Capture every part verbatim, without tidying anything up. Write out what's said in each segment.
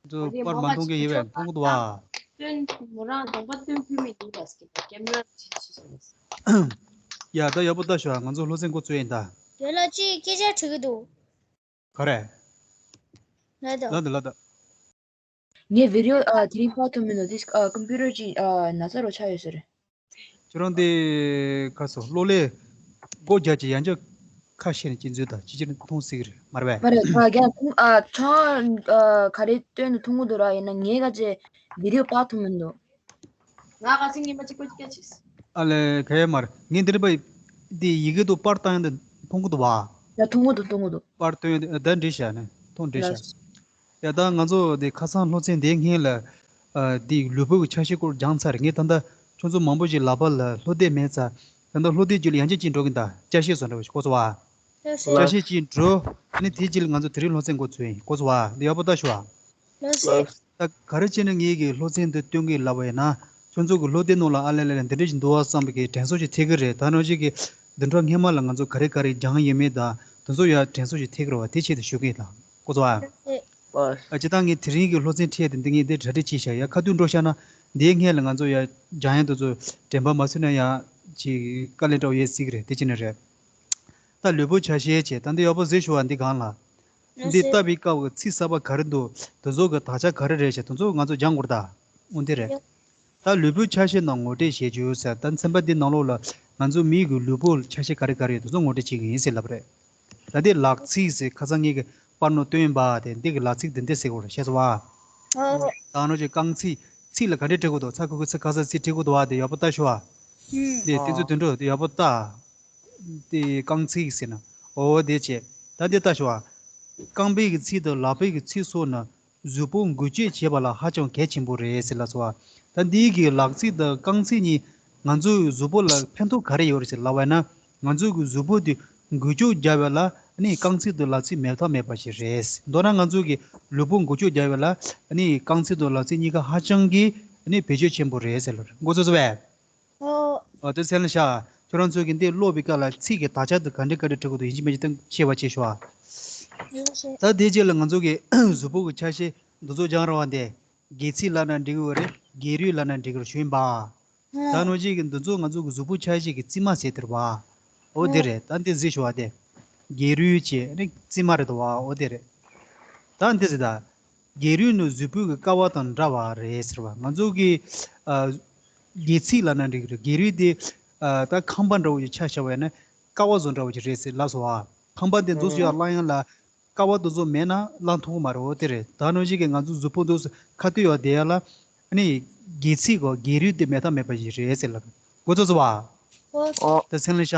ཚོ་པར་མ་མཐོང་མཁན་ཡིན་པས་མཐོང་གི་འདུག་བ། སྟོན་མོ་རང་གདོང་པ་སྟོན་ཕུལ་མི་ཡིན་པ་སྐད་ཀེམ་ར་ཅི་ཅི་ཟེར། ཡ་ད་ཡག་པོ་ལྟ་ཤོག་ང་ཚོ་སློབ་ཚན་འགོ་བཙུགས་ཡིན་ད། དེ་ལ་ཅི་སྐད་ཆ་དྲི་གི་འདུག་ག་རེ། ལ་ད་ལ་ད་ལ་ད། ངས་བི་ཌི་ཡོ་ཨ་དེ་རིང་པར་ཐུབ་མི་འདུག་དེ་ཨ་ཀམ་པུ་ཊར་ཅིག་ཨ་ན་ཚ་རོ་ཆགས་ཡོད་ཟེར། ཁྱོད་རང་དེ་ཁ་སོ་གློག་ཀླད་སྒོ་རྒྱག་ཅིག་ཡང་ཅིག་ཁ་ཕྱེ་ནས་ཅིག་འཛུལ་དང་ཅིག་ཅིག་མཐོང་སྲིད་གི་རེད་མ་རེད་པས། མ་རེད་ཁ་རྒྱག་ཁུང་ཨ་ཆང་ཨ་ག་རེ་སྟོན་ནས་མཐོང་གི་འདུག་ར། ཡིན་ན་ངས་ག་ཅེ་བི་ཌི་ཡོ་པར་ཐུབ་མི་འདུག་ང་ག་ཚིག་ཉི་མ་གཅིག་པོ་སྐད་ཆ་ཨ་ལས་ག་ཡེ་མར་ངས་འདི་རེད་པ། འདི་ཡི་གེ་དུ་པར་བཏང་ཡང་འདི་མཐོང་གི་འདུག་བ། ཡ་མཐོང་གི་འདུག་མཐོང་གི་འདུག་པར་བཏོན་ཡང་འདི་འདྲ་བྱས་ནས་མཐོང་འདྲ་བྱས། ཡ་ད་ང་ཚོ་འདི་ཁ་སང་སློབ་ཚན་འདིའི་སྔོན་ལ་ཨ་འདི་ལུས་པོ་གི་ཆ་ཤས་སྐོར་སྦྱངས་ཚར། ངས་ད་ལྟ་ཁྱོད་ཚོ་མང་པོ་ཞིག་ལག་པ་ལ་བློ་གཏད་མེད་ཚར། ད་ལྟ་བློ་གཏད་རྒྱུ་ལ་ཡང་ཅིག་ཅིག་འགྲོ་གིན་ད་ཅ་ཤེས་བཟོ་འདྲ་བ་ཞིག་གོ་སོང་བ། ཅ་ཤེས་ཅིག་འགྲོ། ཨ་ནི་དེའི་རྗེས་ལ་ང་ཚོ་དེ་རིང་སློབ་ཚན་འགོ་ཚུགས་ཡིན་གོ་སོང་བ། འདི་ཡག་པོ་ལྟ་ཤོག་ཨ། ལགས་སོ། ད་ག་རེ་བྱས་ནས་ངེད་ཀྱིས་སློབ་ཚན་འདི་སྟོན་གི་ལབ་པ་ཡིན་ན། ཁྱོད་ཚོ་གི་བློ་གཏད་ནང་ལ་ཨ་ལེ་ལེ་ལེ་འདི་འདྲ་ཞིག་འདུག་བ་བསམ་པའི་གི་དྲན་གསོ་ཞིག་ཐེབས་གི་རེད། ད་ནང་བཞིན་གི་བདུན་ཕྲག་སྔོན་མ་ལ་ང་ཚོ་ག་རེ་ག་རེ་སྦྱངས་ཡོད་མེད་དང་དེ་ཚོ་ཡང་དྲན་གསོ་ཞིག་ཐེབས་གི་རེད་བ། དེ་ཆེད་དུ་ཞུ་གི་ཡིན་ད་གོ་ཚོ་བ། ཨ་སྤྱིར་བཏང་ངས་དེ་རིང་གི་སློབ་ཚན་ཁྲིད་དེ་འདི་ངས་འདི་གྲ་སྒྲིག་བྱས་བཞག་ཡ། ཁ་ཐུག་འགྲོ་བཞག་ན་འདིའི་སྔོན་ལ་ང་ཚོ་ཡ་སྦྱང་ཡ་དེ་ཚོ་དྲན་པ་མ་སོན་ན་ཡ་ཅིག་དཀའ་ལས་འདྲ་བོ་ཡོད་སྲིད་གི་རེད། དེ་ཅི་ནས་རེད། ད་ལུས་པོ་ཆ་ཤས་བྱས་ད་འདི་ཡག་པོ་གཟིགས་ཤོག་ཨ། འདི་སྒང་ལ། འདི་ལྟ་བུའི་སྐབས་ཀྱི་ཚིག་གསར་པ་ག་རེ་འདུག་དེ་ཚོ་གི་དག་ཆ་ག་རེ་རེད་ཤག་དེ་ཚོ་ང་ཚོ་སྦྱང་དགོས་རེད་ད། འོ་འདི་རེད། ད་ལུས་པོའི་ཆ་ཤས་ནང་ངོ་སྤྲོད་བྱེད་རྒྱུ་ཟེར། ད་ཚན་པ་འདི་ནང་ལོགས་ལ་ང་ཚོ་མིའི་གི་ལུས་པོ་ཆ་ཤས་ག་རེ་ག་རེ་ཡོད་དེ་ཚོ་ངོ་སྤྲོད་བྱེད་ཀྱི་ཡིན་ཟེར་ལབ་རེད། ད་འདི་ལག་ཚིགས་ཟེར་ཁ་སང་ངེད་ཀྱི་པར་ནང་བཏོན་པ་དེ་འདི་གི་ལག་ཚིགས་འདི་འདི་ཟེར་དགོས་རེད་ཤེས་སོང་བ། ད་ནོ་ཅིག་རྐང་ཚིགས་ཚིགས་ལ་ག་འདྲས་འབྲི་དགོས་འདུག་ཚ་ཁུ་ཁུ་ཚ་ཁ་ས་ཚིགས་འབྲི་དགོས་འདུག་བ་དེ་ཡག་པོ་ལྟ་ཤོག་ཨ། དེ་དེ་ཚོ་དོན་འགྲོ་དེ་ཡག་པོ་ལྟ། དེ་རྐང་ཚིགས་ཟེར་ན། འོ་དེ་བྱས། ད་འདི་ལྟ་ཞོག་ཨ། རྐང་པའི་གི་ཚིགས་དང་ལག་པའི་གི་ཚིགས་སོགས་ནི་གཟུགས་པོ་འགུལ་སྐྱོད་བྱེད་པ་ལ་ཧ་ཅང་གལ་ཆེན་པོ་རེད་ཟེར་ལབ་སོང་ཨ། ད་འདིའི་གི་ལག་ཚིགས་དང་རྐང་ཚིགས་གཉིས་ང་ཚོའི་གཟུགས་པོ་ལ་ཕན་ཐོགས་ག་རེ་ཡོད་རེད་ཟེར་ལབ་པ་ཡིན་ན། ང་ཚོའི་གི་གཟུགས་པོ་དེ་འགུལ་སྐྱོད་རྒྱག་པ་ལ་ནི་རྐང་ཚིགས་དང་ལག་ཚིགས་མེད་ཐབས་མེད་པ་ཞིག་རེད། མདོར་ན་ང་ཚོའི་གི་ལུས་པོ་འགུལ་སྐྱོད་རྒྱག་པ་ལ་ནི་རྐང་ཚིགས་དང་ལག་ཚིགས་གཉིས་ཀ་ཧ་ཅང་གི་ནི་བེད་སྤྱོད་ཆེན་པོ་རེད་ཟེར་ལབ་རེད། མགོ་ཚོས་སོང་བས། ཨོ། ཨོ་དེ་ཚན་ལ་ཤ། ཁྱོད་རང་ཚོས་ཀྱི་འདི་ཀློག་པའི་སྐབས་ལ་ཚིག་གི་དག་ཆ་དེ་ག་འདྲ་ག་འདྲ་འབྲི་དགོས་འདུག་ཡིན་གཅིག་མིན་གཅིག་ཤེས་པ་བྱེད་ཤོག་ཨ། ཡོད་ཤེས། ད་དེ་རྗེས་ལ་ང་ཚོ་གི་གཟུགས་པོ་གི་ཆ་ཤས་འདི་ཚོ་སྦྱང་ར་བ་འདི། སྒལ་ཚིགས་ལབ་ན་འགྲིག་གི་རེད། སྒལ་རུས་ལབ་ན་འགྲིག་གི་རེད་ཞུ་ཡིན་པ། ད་ནོ་གཅིག་གི་འདི་ཚོ་ང་ཚོ་གི་གཟུགས་པོ་ཆ་ཤས་ཀྱི་རྩིབ་མ་ཟེར་དེ་རེད་བ། ཨོ་དེ་རེད། ད་འདི་གཟིགས་ཤོག་ཨ་དེ། སྒལ་རུས་བྱས་ནི་རྩིབ་མ་རེད་དོ་བ། ཨོ་དེ་རེད། ད་འདི་ཟེར་ད། སྒལ་རུས་ནི་གཟུགས་པོའི་གི་ཀ་བ་དང་འདྲ་བ་རེད་ཟེར་བ། ང་ཚོ་གི་ཨ་སྒལ་ཚིགས་ལབ་ན་འགྲིག་གི་རེད། སྒལ་རུས་དེ་ཨ་ད་ཁང་པ་འདྲ་བོ་ཞིག་ཆ་བཞག་པ་ཡིན་ན་ཀ་བ་བཟོ་འདྲ་བོ་ཞིག་རེད་ཟེར་ལབ་སོང་བ། ཁང་པ་དེ་འདུག་སེ་ཡར་བསླང་ཡག་ལ་ཀ་བ་དེ་ཚོ་མེད་ན་བསླང་ཐུབ་ཀྱི་མ་རེད། འོ་དེ་རེད། ད་ནང་བཞིན་གྱི་ང་ཚོ་གཟུགས་པོ་འདུག་སེ་ཁ་ཐུག་ཡར་བསྡད་ཡག་ལ་ཨ་ནི་སྒལ་ཚིགས་གོ་སྒལ་རུས་དེ་མེད་ཐབས་མེད་པ་ཞིག་རེད་ཟེར་ལབ། མགོ་ཚོས་སོང་བ། ཨོ། ད་སེམས་ལ་ཤ།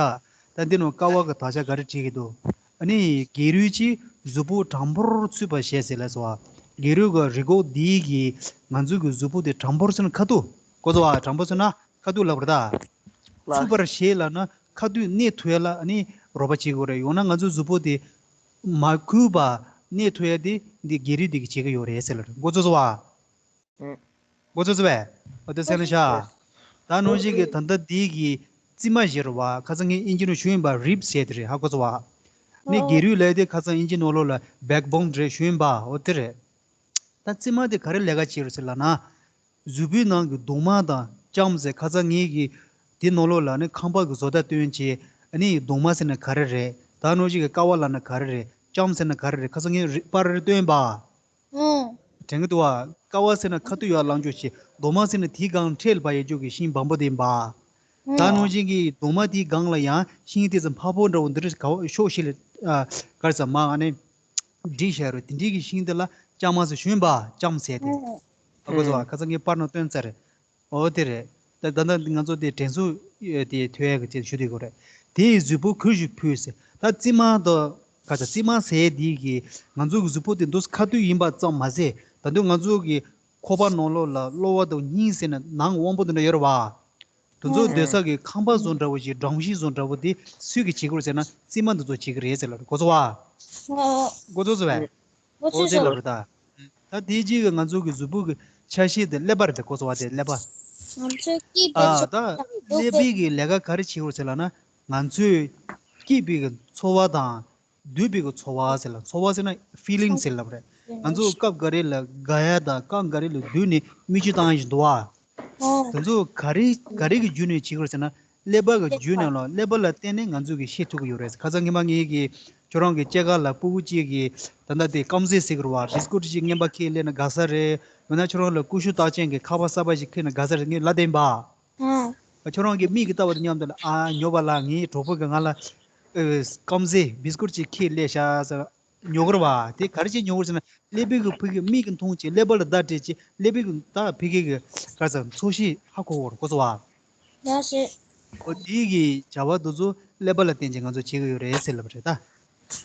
ད་འདི་ནང་ཀ་བ་གི་དག་ཆ་ག་རེ་བྲིས་ཀྱི་འདུག་ཨ་ནི་སྒལ་རུས་ཀྱིས་གཟུགས་པོ་དྲང་པོར་ཚུད་པར་བྱེད་ཟེར་ལབ་སོང་བ། སྒལ་རུས་ཀྱི་རི་སྒོག་འདིས་ཀྱིས་ང་ཚོ་གི་གཟུགས་པོ་དེ་དྲང་པོར་ཚུད་ན་ཁ་ཐུག་མགོ་ཚོས་སོང་བ། དྲང་པོར་ཚུད་ན་ཁ་ཐུག་ལབ་རེད་ད། ལ། ཚུད་པར་བྱེད་ལབ་ན་ཁ་ཐུག་གནས་ཐུབ་ཡག་ལ་ཨ་ནི་རོགས་པ་བྱེད་དགོས་རེད། ཡང་ན་ང་ཚོའི་གཟུགས་པོ་དེ་མ་ཁུག་པ་གནས་ཐུབ་ཡག་དེ་འདི་སྒལ་རུས་འདི་གིས་བྱེད་ཀྱི་ཡོད་རེད་ཟེར་ལབ་རེད། མགོ་ཚོས་སོང་བ། ཨུ། མགོ་ཚོས་སོང་བས། ཨོ་དེ་སེམས་ལ་ཤ། ད་ནང་བཞིན་གྱི་ད་ལྟ་འདི་གི་རྩིབ་མ་ཞིག་རེད་བ། ཁ་སང་ངས་ཨིན་ཇི་ནང་ཞུས་ཡིན་པ། རིབ་ཟེར་དེ་རེད། ཧ་གོ་སོང་བ། ནི་ཨོ། སྒལ་རུས་ལབ་དེ་ཁ་སང་ཨིན་ཇི་ནང་ལོགས་ལ་བེག་བོན་རེད་ཞུས་ཡིན་པ། ཨོ་དེ་རེད། ད་རྩིབ་མ་དེ་ག་རེ་ལས་ཀ་བྱེད་རེད་ཟེར་ལབ་ན། གཟུགས་པོའི་ནང་གི་གདུང་མ་དང་ལྕམ་ཟེར་ཁ་སང་ངས་གི་དེ་ནང་ལོགས་ལ་ནི་ཁང་པ་གི་བཟོ་ལྟ་སྟོན་བྱས། ཨ་ནི་གདུང་མ་ཟེར་ན་ག་རེ་རེད། ད་ནང་བཞིན་གྱི་ཀ་བ་ལབ་ན་ག་རེ་རེད། ལྕམ་ཟེར་ན་ག་རེ་རེད། ཁ་སང་ངས་རི་པར་རེ་སྟོན་པ། ཨོ། དྲན་གྱི་འདུག་བ། ཀ་བ་ཟེར་ན་ཁ་ཐུག་ཡར་བསླང་རྒྱུ་བྱས། གདུང་མ་ཟེར་ན་དེའི་སྒང་འཕྲེད་ལ་ཕར་ཡལ་རྒྱུ་གི་ཤིང་སྦོམ་པོ་དེ་ཡིན་པ། ད་ནང་བཞིན་གྱི་གདུང་མ་དེའི་སྒང་ལ་ཡང་ཤིང་དེ་ཚོ་ཕར་པོ་འདྲ་བོ་འདི་འདྲ་ག་བ་ཕྱོགས་བཞི་ལ་ཨ་ག་རེ་ཟེར་མ་ཨ་ནི་སྒྲིག་བཞག་རེད། དེ་འདྲའི་གི་ཤིང་དེ་ལ་ལྕམ་མ་ཟེར་ཞུས་ཡིན་པ། ལྕམ་ཟེར་དེ། ཨོ་གོ་སོང་བ། ཁ་སང་ངས་པར་ནང་སྟོན་ཚར་རེད། ཨོ་དེ་རེད། ད་ད་ལྟ་ང་ཚོ་དེ་དྲན་གསོ་དེ་ཐོན་ཡག་གི་ཆེད་ཞུ་དུས་གོ་རེད། དེའི་གཟུགས་པོ་གུས་ཤིག་ཕུལ་ཟེར། ད་རྩིབ་མ་དང་ག་ཚ་རྩིབ་མ་ཟེར་དེ་གི་ང་ཚོ་གི་གཟུགས་པོ་དེ་འདུག་ཁ་ཐུག་ཡིན་པ་ཙམ་མ་ཟད། ད་དུང་ང་ཚོ་གི་ཁོག་པ་ནང་ལོགས་ལ་གློ་བ་དང་སྙིང་ཟེར་ན་ནང་དབང་པོ་དེ་འདྲ་ཡོད་རེད་བ། དེ་ཚོ་སྡོད་ས་གི་ཁང་པ་བཟོ་འདྲ་བོ་ཞིག་སྒྲོམ་གཞི་བཟོ་འདྲ་བོ་དེ་སུས་གི་བྱེད་ཀྱི་རེད་ཟེར་ན་རྩིབ་མ་འདི་ཚོ་བྱེད་ཀྱི་རེད་ཟེར་ལབ་རེད། གོ་སོང་བ། གོ་སོང་ཟེར་བས། ཨོ་དེ་ལབ་རེད་ད། ད་དེའི་རྗེས་ཀྱི་ང་ཚོ་གི་གཟུགས་པོ་གི་ཆ་ཤས་དེ་ཀླད་པ་རེད་དེ། གོ་སོང་བ། དེ་ཀླད་པ། ང་ཚོའི་སྐྱེས་པའི་ཨ་ད་ཚོགས་པ་ཀླད་པའི་གི་ལས་ཀ་ག་རེ་བྱེད་ཀྱི་རེད་ཟེར་ལབ་ན། ང་ཚོའི་སྐྱེས་པའི་གི་འཚོ་བ་དང་ སྡུད་པའི་གི་ཚོར་བ་ཟེར་ལ། ཚོར་བ་ཟེར་ན་ཕི་ལིང་ཟེར་ལབ་རེད། ང་ཚོ་སྐབས་འགའ་རེ་ལ་དགའ་ཡ་དང་སྐབས་འགའ་རེ་ལ་སྡུད་ནས་མིག་ཆུ་བཏང་ཡ་ཞིག་འདུག་བ། དེ་ཚོ་ག་རེ་ག་རེ་གི་བརྒྱུད་ནས་བྱེད་ཀྱི་རེད་ཟེར་ན། ཀླད་པ་གི་བརྒྱུད་ནས་ལ། ཀླད་པ་ལ་བརྟེན་ནས་ང་ཚོ་གི་ཤེས་ཐུབ་ཀྱི་ཡོད་རེད། ཁ་སང་ཉི་མ་ངེད་ཀྱི་ཁྱོད་རང་གི་སྐྱེས་སྐར་ལ་སྤུ་གུ་གཅིག་གིས་ད་ལྟ་དེ་སྐམ་ཟས་ཟེར་གི་རེད་བ། བིས་ཀུཊ་ཅིག་རྔན་པ་ཁྱེར་སླེབས་ན་དགའ་ས་རེད། འོ་ན་ཁྱོད་རང་ལ་ཀུ་ཤུ་རྟགས་ཅན་གྱི་ཁ་པར་གསར་པ་ཞིག་ཁྱེར་ན་དགའ་ས་རེད། ངས་ལབ་བསྡད་ཡིན་པ། ཁྱོད་རང་གི་མིག་གིས་ལྟ་བ་དང་མཉམ་དུ་ལ། ཨ། ཉོབ་པ་ལ། ངའི་གྲོགས་པོ་གིས་ང་ལ་ཨེ་སྐམ་ཟས་བིས་ཀུཊ་ཅིག་ཁྱེར་སླེབས་ཤག་ཟེར། ཉོ་གི་རེད་བ། དེ་ག་རེ་བྱས་ཉོ་གི་རེད་ཟེར་ན། ཀླད་པའི་གི་ཕ་གི་མིག་གིས་མཐོང་བྱས། ཀླད་པ་ལ་བརྡ་སྤྲད་བྱས། ཀླད་པའི་གི་ད་ཕ་གི་གི་ག་རེ་ཟེར། ཚོར་ཤེས་ཧ་གོ་གི་རེད། གོ་སོང་བ། ཡ་ཤེས། ཨོ། དེ་གི་བྱ་བ་དེ་ཚོ་ཀླད་པ་ལ་བརྟེན་བྱས་ང་ཚོ་བྱེད་ཀྱི་ཡོད་རེད་ཟེར་ལབ་པ་རེད་ད།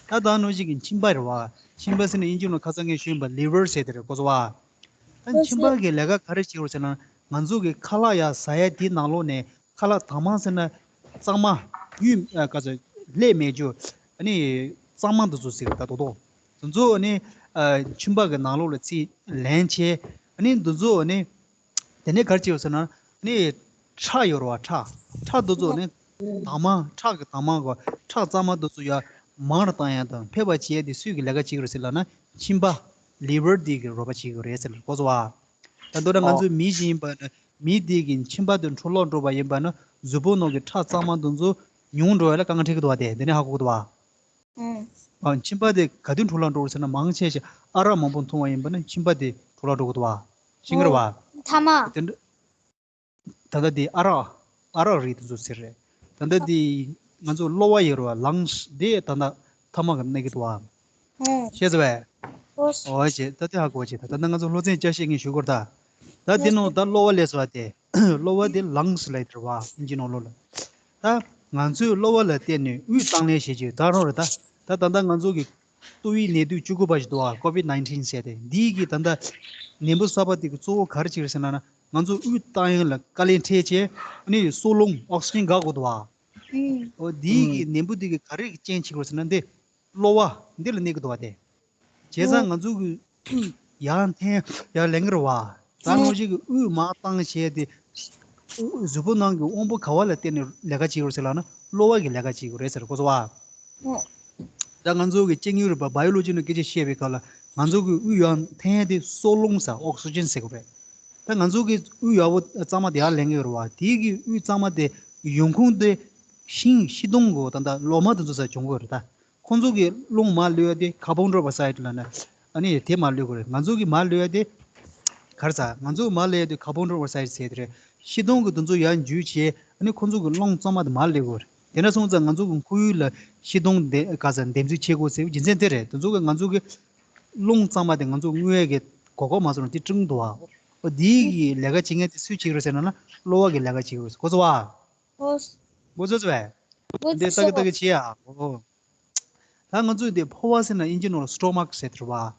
ད་ད་ནང་བཞིན་གྱི་མཆིན་པ་རེད་བ། མཆིན་པ་ཟེར་ན་དབྱིན་ཇི་ནང་ཁ་སང་ངས་ཞུས་པ་ལི་ཝར་ཟེར་དེ་རེད། གོ་སོང་བ། ད་མཆིན་པ་གི་ལས་ཀ་ག་རེ་བྱེད་ཀྱི་རེད་ཟེར་ན། ང་ཚོ་གི་ཁ་ལག་ཡར་ཟ་ཡ་དེའི་ནང་ལོགས་ནས། ཁ་ལག་དྭངས་མ་ཟེར་ན་གཙང་མ། གཡུས། ཨ། ག་ཚོད་ལས་མེད་རྒྱུ། ཨ་ནི་གཙང་མ་འདི་ཚོ་ཟེར་གི་ད་རྡོག་རྡོག་འདི་ཚོ། ཨ་ནི་ཨ་མཆིན་པ་གི་ནང་ལོགས་ལ་ཚུར་ལེན་བྱས། ཨ་ནི་འདི་ཚོ་ཨ་ནི་དེ་ནས་ག་རེ་བྱེད་ཟེར་ན། ཨ་ནི་ཁྲག་ཡོད་རེད་བ། ཁྲག་ཁྲག་འདི་ཚོ་ཨ་ནི་དྭངས་མ། ཁྲག་གི་དྭངས་མ་གོ། ཁྲག་གཙང་མ་འདི་ཚོ་ཡར་མང་རུ་བཏང་ཡ་དང་འཕེལ་བ་བྱེད་ཡ་དེ་སུས་གི་ལས་ཀ་བྱེད་ཀྱི་རེད་ཟེར་ལབ་ན། མཆིན་པ། ལི་ཝར་འདི་གི་རོགས་པ་བྱེད་ཀྱི་རེད་ཟེར་ལབ། གོ་སོང་བ། ད་མདོར་ན་ང་ཨོ། ཚོའི་མི་ཞིག་ཡིན་པ་ན། མི་དེ་གི་མཆིན་པ་དེ་འཕྲོ་བརླག་འགྲོ་བ་ཡིན་པ་ན། གཟུགས་པོ་ནང་གི་ཁྲག་གཙང་མ་དེ་ཚོ་ཉུང་འགྲོ་ཡ་ལ་དཀའ་ངལ་འཕྲད་ཀྱི་འདུག་བ། དེ་འདི་ནས་ཧ་གོ་གི་འདུག་བ། ཨུམ། ཨ། མཆིན་པ་དེ་ག་དུས་འཕྲོ་བརླག་འགྲོ་གི་རེད་ཟེར་ན། མང་ཆེ་ཤས་ཨ་རག་མང་པོ་འཐུང་བ་ཡིན་པ་ན་མཆིན་པ་དེ་འཕྲོ་བརླག་འགྲོ་གི་འདུག་བ། ཤེས་ཀྱི་རེད་བ། ཨོ། ཐ་མག་དེ་འདྲ། ད་ལྟ་དེ་ཨ་རག་ཨ་རག་རིགས་དེ་ཚོ་ཟེར་རེད། ད་ལྟ་དེ་ང་ཚོ་གློ་བ་ཡོད་རེད་བ། ལངས་དེ་ད་ལྟ་ཐ་མག་གིས་གནོད་ཀྱི་འདུག་བ། ཨུམ། ཤེས་སོང་བས། ཨོ། ཨོ་ཞེས། ད་དེ་ཧ་གོ་བྱས། ད་ད་ལྟ་ང་ཚོ་སློབ་ཚན་བསྐྱར་བཤད་ངས་ཞུ་དགོས་རེད་ད། ད་དེ་ནང་ད་གློ་བ་ལབ་སོང་བ་དེ། གློ་བ་དེ་ལངས་ལབ་ཡོད་རེད་བ། དབྱིན་ཇི་ནང་ལོགས་ལ། ད་ང་ཚོས་གློ་བ་ལ་བརྟེན་ནས་དབུགས་བཏང་ལེན་བྱེད་ཀྱི་ད་རུང་རེད་ད། ད་ད་ལྟ་ང་ཚོ་གི་ཏོག་དབྱིབས་ནད་དུག་བཅུ་དགུ་པ་ཞིག་འདུག་བ། ཀོ་ཝིད་ནའིན་ཊིན་ཟེར་དེ། འདི་གི་ད་ལྟ་ནད་འབུ་གསར་པ་དེ་གི་གཙོ་བོ་ག་རེ་བྱེད་ཀྱི་རེད་ཟེར་ན། ང་ཚོ་དབུགས་བཏང་ཡ་ལ་དཀའ་ལས་འཕྲད་བྱས། ཨ་ནི་སྲོག་རླུང་ཨོག་སི་ཇན་འགག་དགོས་འདུག་བ། ཨུམ། འོ། འདི་གི་ནད་འབུ་འདི་གིས་ག་རེ་གི་རྐྱེན་བྱེད་ཀྱི་རེད་ཟེར་ན། འདི་གློ་བ་འདི་ལ་གནོད་ཀྱི་འདུག་བ་དེ། བྱས་ཙང་ང་ཚོ་གི་དབུགས་ཡར་འཐེན་ཡར་ལེན་གྱི་རེད་བ། ད་ནང་བཞིན་གྱི་དབུགས་མར་བཏང་བྱས་ཏེ། གཟུགས་པོ་ནང་གི་དབང་པོ་ག་བ་ལ་བརྟེན་ནས་ལས་ཀ་བྱེད་ཀྱི་རེད་ཟེར་ལབ་ན། གློ་བ་གིས་ལས་ཀ་བྱེད་ཀྱི་རེད་ཟེར། གོ་སོང་བ། ད་ང་ཚོ་གི་སྐྱེ་དངོས་རིག་པ་བ་ཡོ་ལོ་ཇི་ནང་སྐད་ཆ་བཤད་པའི་སྐབས་ལ། ང་ཚོ་གི་དབུགས་ཡར་འཐེན་ཡ་དེ་སྲོག་རླུང་ཟེར། ཨོག་སི་ཇན་ཟེར་གྱི་རེད། ད་ང་ཚོ་གི་དབུགས་ཡག་པོ་གཙང་མ་དེ་ཡར་ལེན་གྱི་ཡོད་རེད་བ། དེ་གི་དབུགས་གཙང་མ་དེ་ཡོང་ཁུངས་དེ་ཤིང་། ཤིང་སྡོང་གི་ད་ལྟ་ལོ་མ་དེ་ཚོ་ས་བྱུང་གི་ཡོད་རེད་ད། ཁོང་ཚོ་གི་རླུང་མར་གློད་ཡ་དེ་ཁར་བོན་ཌའི་ཨོག་སའིཌ་ལབ་ནས། ཨ་ནི་དེ་མར་གློད་ཀྱི་རེད། ང་ཚོ་གི་མར་གློད་ཡ་དེ་ག་རེ་ཟེར། ང་ཚོ་གི་མར་གློད་ཡ་དེ་ཁར་བོན་ཌའི་ཨོག་སའིཌ་ཟེར་དེ་རེད། ཤིང་སྡོང་གི་དེ་ཚོ་ཡར་འཇུ་བྱས། ཨ་ནི་ཁོང་ཚོ་གི་རླུང་གཙང་མ་དེ་མར་གློད་ཀྱི་རེད། དེ་འདྲ་སོང་ཙང་ང་ཚོ་གི་ཁོར་ཡུག་ལ་ཤིང་སྡོང་དེ་ག་ས་འདེབས་འཛུགས་བྱེད་དགོས་ཟེར་བའི་རྒྱུ་མཚན་དེ་རེད། དེ་ཚོ་གི་ང་ཚོ་གི་རླུང་གཙང་མ་དེ་ང་ཚོ་དངོས་ཡོད་ཀྱི་གོ་སྐབས་མ་སོང་ན་དེ་བསྲུང་འདུག་བ། འོ། དེའི་གི་ལས་ཀ་བྱེད་མཁན་དེ་སུས་བྱེད་ཀྱི་རེད་ཟེར་ན། ན་གློ་བ་གིས་ལས་ཀ་བྱེད་ཀྱི་རེད། གོ་སོང་བ། ཨོ། གོ་སོང་བས། འོ། འདི་ལྟ་གི་ལྟ་གི་བྱེད་ཡ། ཨོ། ད་ང་ཚོས་འདི་ཕོ་བ་ཟེར་ན་དབྱིན་ཇི་ནང་ལ་སི་ཊོ་མག་ཟེར་དེ་རེད་བ།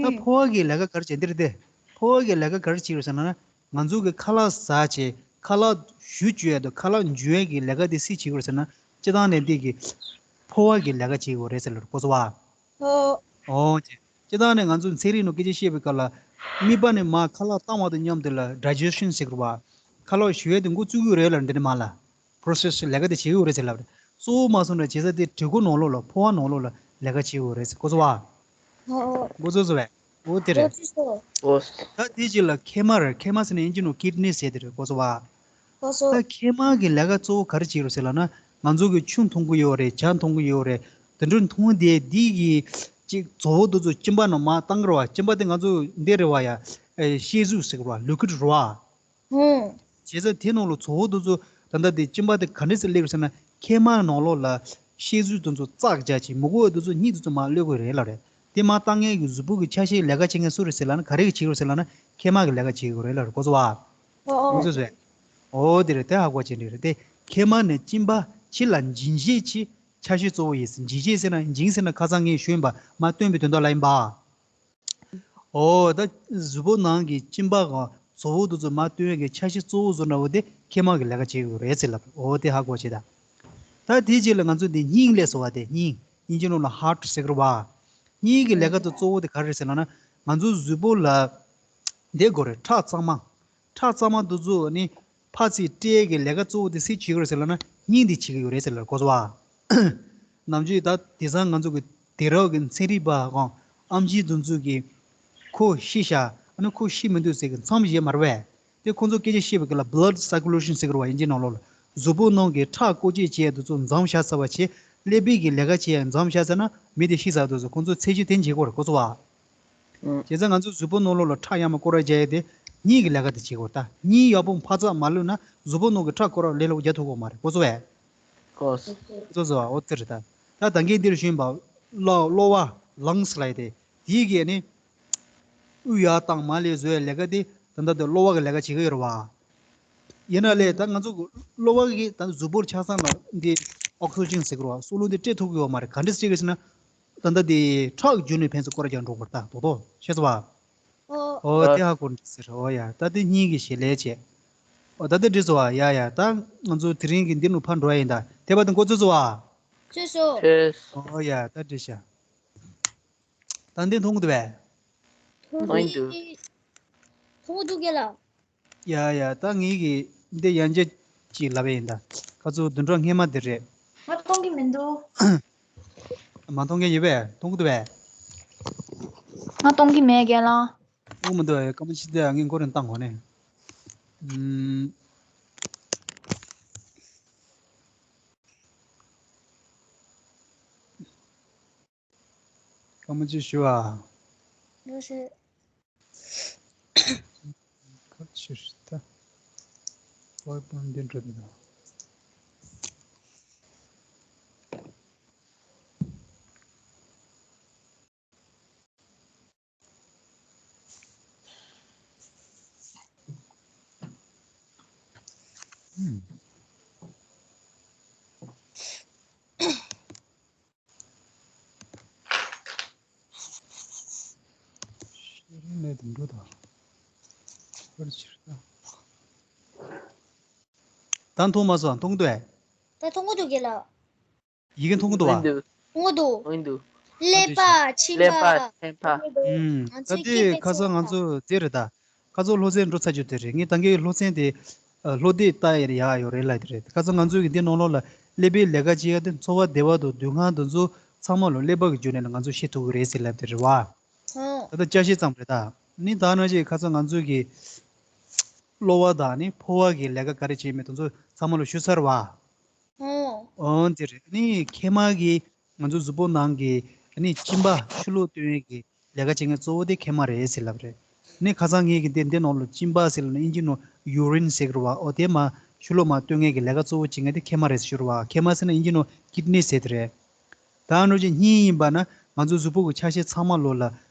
ད་ཕོ་བ་གི་ལས་ཀ་ག་རེ་བྱེད། འདི་རེད་དེ། ཕོ་བ་གི་ལས་ཀ་ག་རེ་བྱེད་ཀྱི་རེད་ཟེར་ན། ང་ཚོ་གི་ཁ་ལག་ཟ་བྱས་ཁ་ལག་གཞུ་བཅུག་ཡ་དང་ཁ་ལག་འཇུ་ཡ་གི་ལས་ཀ་དེ་སུས་བྱེད་ཀྱི་རེད་ཟེར་ན། སྤྱིར་བཏང་ནས་འདི་གི་ཕོ་བ་གི་ལས་ཀ་བྱེད་ཀྱི་ཡོད་རེད་ཟེར་ལབ་རེད། གོ་སོང་བ། ཨོ། ཨོ་ཅེ། སྤྱིར་བཏང་ནས་ང་ཚོ་ཚན་རིག་ནང་སྐད་ཆ་བཤད་པའི་སྐབས་ལ། དམིགས་པ་ནས་མར་ཁ་ལག་བཏང་བ་དང་མཉམ་དུ་ལ་ཌའི་ཇེ་སི་ཊོན་ཟེར་གི་རེད་བ། ཁ་ལག་གཞུ་ཡ་དེ་འགོ་བཙུགས་ཀྱི་ཡོད་རེད་ལ། འདི་ནས་མར་ལ་པོ་རོ་སེ་སི་ལས་ཀ་དེ་བྱེད་ཀྱི་ཡོད་རེད་ཟེར་ལབ་རེད། གཙོ་བོ་མ་སོང་ན་བྱེད་ས་དེ་གྲོད་ཁོག་ནང་ལོགས་ལ། ཕོ་བ་ནང་ལོགས་ལ་ལས་ཀ་བྱེད་ཀྱི་ཡོད་རེད་ཟེར། གོ་སོང་བ། ཨོ། གོ་སོང་སོང་བས། འོ་དེ་རེད། གོ་སོང་སོང་། ཨོ། ད་དེ་རྗེས་ལ་མཁལ་མ་རེད། མཁལ་མ་ཟེར་ན་དབྱིན་ཇི་ནང་ཀིཌ་ནི་ཟེར་དེ་རེད། གོ་སོང་བ། གོ་སོང་། ད་མཁལ་མ་གི་ལས་ཀ་གཙོ་བོ་ག་རེ་བྱེད་ཀྱི་རེད་ཟེར་ལབ་ན། ང་ཚོ་གི་ཆུ་འཐུང་གི་ཡོད་རེད། ཇ་འཐུང་གི་ཡོད་རེད། དེ་འདྲ་འཐུང་དེ་འདི་གི་ཅིག་བཙོག་པ་དེ་ཚོ་གཅིན་པ་ནང་མར་བཏང་གི་རེད་བ། གཅིན་པ་དེ་ང་ཚོ་འདི་རེད་བ་ཡ། ཨེ། ཤེད་ཟུག་ཟེར་གི་རེད་བ། ལི་ཀུ་ཌི་རེད་བ། ཧུམ། བྱས་ཙང་དེ་ནང་ལ་བཙོག་པ་དེ་ཚོ་ད་ལྟ་དེ་གཅིན་པ་དེ་ག་འདྲ་སེ་སླེབས་ཟེར་ན། མཁལ་མ་ནང་ལོགས་ལ་ཤེད་ཟུག་དེ་ཚོ་བཙགས་བྱས་ཅིག་མི་དགོས་པ་དེ་ཚོ་སྙིགས་དེ་ཚོ་མར་གློད་དགོས་རེད་ལབ་རེད། དེ་མར་བཏང་མཁན་གྱི་གཟུགས་པོ་གི་ཆ་ཤས་ལས་ཀ་བྱེད་མཁན་སུ་རེད་ཟེར་ལབ་ན། ག་རེ་གིས་བྱེད་ཀྱི་རེད་ཟེར་ལབ་ན། མཁལ་མ་གི་ལས་ཀ་བྱེད་ཀྱི་རེད་ལབ་རེད། གོ་སོང་བ། ཨོ་ཨོ། གོ་སོང་སོང་། ཨོ་དེ་རེད། དེ་ཧ་གོ་བྱེད་འགྲིག་རེད་དེ། མཁལ་མ་ནི་གཅིན་པ་ཕྱི་ལ་འབྱིན་བྱེད་ཀྱི་ཆ་ཤས་གཙོ་བོ་ཡིན། འབྱིན་བྱེད་ཟེར་ན། འབྱིན་ཟེར་ན་ཁ་སང་ངས་ཞུས་ཡིན་པ། མར་བཏོན་པའི་དོན་དག་ལ་ཡིན་པ། ཨོ། ད་གཟུགས་པོ་ནང་གི་གཅིན་པ་གང་བཙོག་པ་དེ་ཚོ་མར་བཏོན་ཡས་ཀྱི་ཆ་ཤས་གཙོ་བོ་བཟོ་འདྲ་བོ་དེ་མཁལ་མ་གི་ལས་ཀ་བྱེད་ཀྱི་ཡོད་རེད་ཟེར་ལབ། ཨོ་དེ་ཧ་གོ་བྱེད་ད། ད་དེའི་རྗེས་ལ་ང་ཚོ་འདི་སྙིང་ལབ་སོང་བ་དེ། སྙིང་། དབྱིན་ཇི་ནང་ལ་ཧར་ཊི་ཟེར་གི་རེད་བ། སྙིང་གི་ལས་ཀ་དེ་གཙོ་བོ་དེ་ག་རེ་རེད་ཟེར་ལབ་ན། ང་ཚོ་གཟུགས་པོ་ལ་འདི་དགོས་རེད། ཁྲག་གཙང་མ། ཁྲག་གཙང་མ་དེ་ཚོ་ནི་ཕར་ཚུར་སྤྲད་ཡས་ཀྱི་ལས་ཀ་གཙོ་བོ་དེ་སུས་བྱེད་ཀྱི་རེད་ཟེར་ལབ་ན། སྙིང་དེས་བྱེད་ཀྱི་ཡོད་རེད་ཟེར་ལབ། གོ་སོང་བ། ནམ་རྒྱུན་ད་དེང་སང་ང་ཚོ་གི་ དེ་རབས་ཀྱི་ཚན་རིག་པ་གང་ཨམ་ཆི་དེ་ཚོ་གིས་ཁོ་ཤི་ཤག་ཨ་ནི་ཁོ་ཤི་མི་འདུག་ཟེར་གི་མཚམས་བཞག་མ་རེད་པས། དེ་ཁོ་ཚོ་སྐད་ཆ་བཤད་པའི་སྐབས་ལ་blood circulation ཟེར་གི་རེད་པ། དབྱིན་ཇིའི་ནང་ལོགས་ལ་གཟུགས་པོ་ནང་གི་ཁྲག་བཀོལ་སྤྱོད་བྱེད་ཡ་དེ་ཚོ་མཚམས་བཞག་ཚར་བ་བྱས། ཀླད་པའི་གི་ལས་ཀ་བྱེད་ཡ་མཚམས་བཞག་ཚར་ན་མི་དེ་ཤི་ཚར་འདུག་ཟེར། ཁོ་ཚོ་ཚད་གཞི་དེ་འཇལ་གི་རེད། གོ་སོང་བ། ཨང་། བྱས་ཙང་ང་ཚོ་གཟུགས་པོ་ནང་ལོགས་ལ་ཁྲག་ཡར་མར་སྐོར་ར་རྒྱག་ཡ་དེ་སྙིང་གི་ལས་ཀ་དེ་བྱེད་དགོས། ད་སྙིང་ཡག་པོ་འཕར་རྩ་མ་ལུས་ན་གཟུགས་པོ་ནང་གི་ཁྲག་སྐོར་ར་ལས་སླ་པོ་རྒྱག་ཐུབ་ཀྱི་མ་རེད། གོ་སོང་བས། གོ་སོང་། གོ་སོང་། འོ་དེ་རེད་ད། ད་ད་གིན་འདིར་ཞུས་པ་གློ་གློ་བ་lungs ལབ་ཡ་དེ། དེའི་གི་ནི་དབུགས་ཡར་བཏང་མར་ལས་བཟོ་ཡ་ལས་ཀ་དེ་ད་ལྟ་དེ་གློ་བ་གི་ལས་ཀ་བྱེད་ཀྱི་ཡོད་རེད་བ། ཡིན་ན་ལས་ད་ང་ཚོ་གློ་བ་གི་ད་གཟུགས་པོར་ཆ་ཚང་ལ་འདི་oxygen ཟེར་གི་རེད་བ། སྲོག་རླུང་དེ་སྤྲད་ཐུབ་ཀྱི་ཡོད་མ་རེད། ག་འདྲ་སྤྲད་ཀྱི་ཟེར་ན། ད་ལྟ་དེ་ཁྲག་བརྒྱུད་ནས་ཕན་ཚུན་སྐོར་ར་རྒྱག་འགྲོ་གི་རེད་ད། རྡོག་རྡོག་ཤེས་སོང་བ། ཨོ། ཨོ་དེ་ཧ་གོ་འགྲིག་ཟེར། ཨོ་ཡ། ད་དེ་སྙིང་གི་ཞལ་ལས་བྱས། ཨོ་ད་དེ་འགྲིག་སོང་བ། ཡ་ཡ། ད་ང་ཚོ་དེ་རིང་གི་འདི་ནས་ཕར་འགྲོ་ཡ་ཡིན་ད། དེ་བར་དུ་འགོ་ཚུགས་སོང་བ། ཚུགས་སོང་། ཚུགས། ཨོ་ཡ། ད་འགྲིག་ཤག་ད་འདི་མཐོང་གི་འདུག་པས། མཐོང་གི་འདུག་མཐོང་གི་འདུག་རྒན་ལགས། ཡ་ཡ། ད་ངེད་ཀྱིས་འདི་ཡང་བསྐྱར་ཅིག་ལབ་པ་ཡིན་ད། ཁ་ཚུགས་བདུན་ཕྲག་སྔས་མ་དེ་རེད། ང་མཐོང་གི་མི་འདུག་མ་མཐོང་མཁན་ཡོད་པས། མཐོང་གི་འདུག་པས། ང་མཐོང་གི་མེད་རྒན་ལགས། མཐོང་མི་འདུག་པས། སྐར་མ་ཕྱེད་དེ་ངས་འགོ་རེ་བཏང་གོ་ནས། ཨུམ། སྐར་མ་གཅིག་ཞུ་ཨ། ལགས་སོ། ཁ་ཕྱིར་ད། PowerPoint འདི་འགྲོ་འདི་དང་། ཨུམ། ཤེས་རིག་གནས་དེ་འགྲོ་དང་། ཕར་ཕྱིར་དང་། ད་མཐོང་མ་སོང་། མཐོང་གི་འདུག་ཨེ། ད་མཐོང་གི་འདུག་རྒན་ལགས། ཡི་གེ་མཐོང་གི་འདུག་བ། མཐོང་གི་འདུག་མཐོང་གི་འདུག་ཀླད་པ། ཨ་འདྲ་ཤག་ཀླད་པ། མཆིན་པ། མཆིན་པ། ཨུམ། ང་ད་ཚོའི་དེ་ཁ་སང་ང་ཚོ་དེ་རེད་ད། ཁ་སང་སློབ་ཚན་འགྲོ་ཚར་རྒྱུ་དེ་རེད། ངས་ད་གིན་སློབ་ཚན་དེ་ཨ་སློབ་དེབ་ལྟ་ཡ་ཡག་ཡོད་རེད་ལབ་དེ་རེད། ཁ་སང་ང་ཚོའི་གི་འདི་ནང་ལོགས་ལ་ཀླད་པའི་ལས་ཀ་བྱེད་ཡ་དེ་ཚོར་བ་བདེ་བ་དང་སྡུག་བསྔལ་དེ་ཚོ་ཚང་མ་ལོ་ཀླད་པ་གི་བརྒྱུད་ནས་ལ་ང་ཚོ་ཤེས་ཐུབ་ཀྱི་རེད་ཟེར་ལབ་དེ་རེད་བ། ཧོ། ད་ལྟ་ཅ་ཤེས་ཙམ་རེད་ད། ནི་ད་ནང་བཞིན་ཁ་སང་ང་ཚོའི་གི་གློ་བ་དང་ནི་ཕོ་བ་གི་ལས་ཀ་ག་རེ་བྱེད་མེད་དེ་ཚོ་ཚང་མ་ལོ་ཞུ་ཚར་བ། ཨོ། ཨོ་དེ་རེད། ནི་མཁལ་མ་གི་ང་ཚོ་གཟུགས་པོ་ནང་གི་ནི་གཅིན་པ་ཕྱི་ལོགས་བཏོན་ཡས་ཀྱི་ལས་ཀ་བྱེད་མཁན་གཙོ་བོ་དེ་མཁལ་མ་རེད་ཟེར་ལབ་རེད། ནི་ཁ་སང་ངེད་ཀྱི་དེ་འདི་ནང་ལ་གཅིན་པ་ཟེར་ལབ་ན་ཨིན་ཇི་ནང་urine ཟེར་གི་རེད་བ། ཨོ་དེ་མར་ཕྱི་ལོགས་མར་བཏོན་མཁན་གྱི་ལས་ཀ་གཙོ་བོ་བྱེད་མཁན་དེ་མཁལ་མ་རེད་ཟེར་ཞུ་རེད་བ། མཁལ་མ་ཟེར་ན་ཨིན་ཇི་ནང་kidney ཟེར་དེ་རེད། ད་ནོར་གཅིག་སྙིང་ཡིན་པ་ན་ང་ཚོ་གཟུགས་པོ་གི་ཆ་ཤས་ཚང་མ་ལོ་ལ་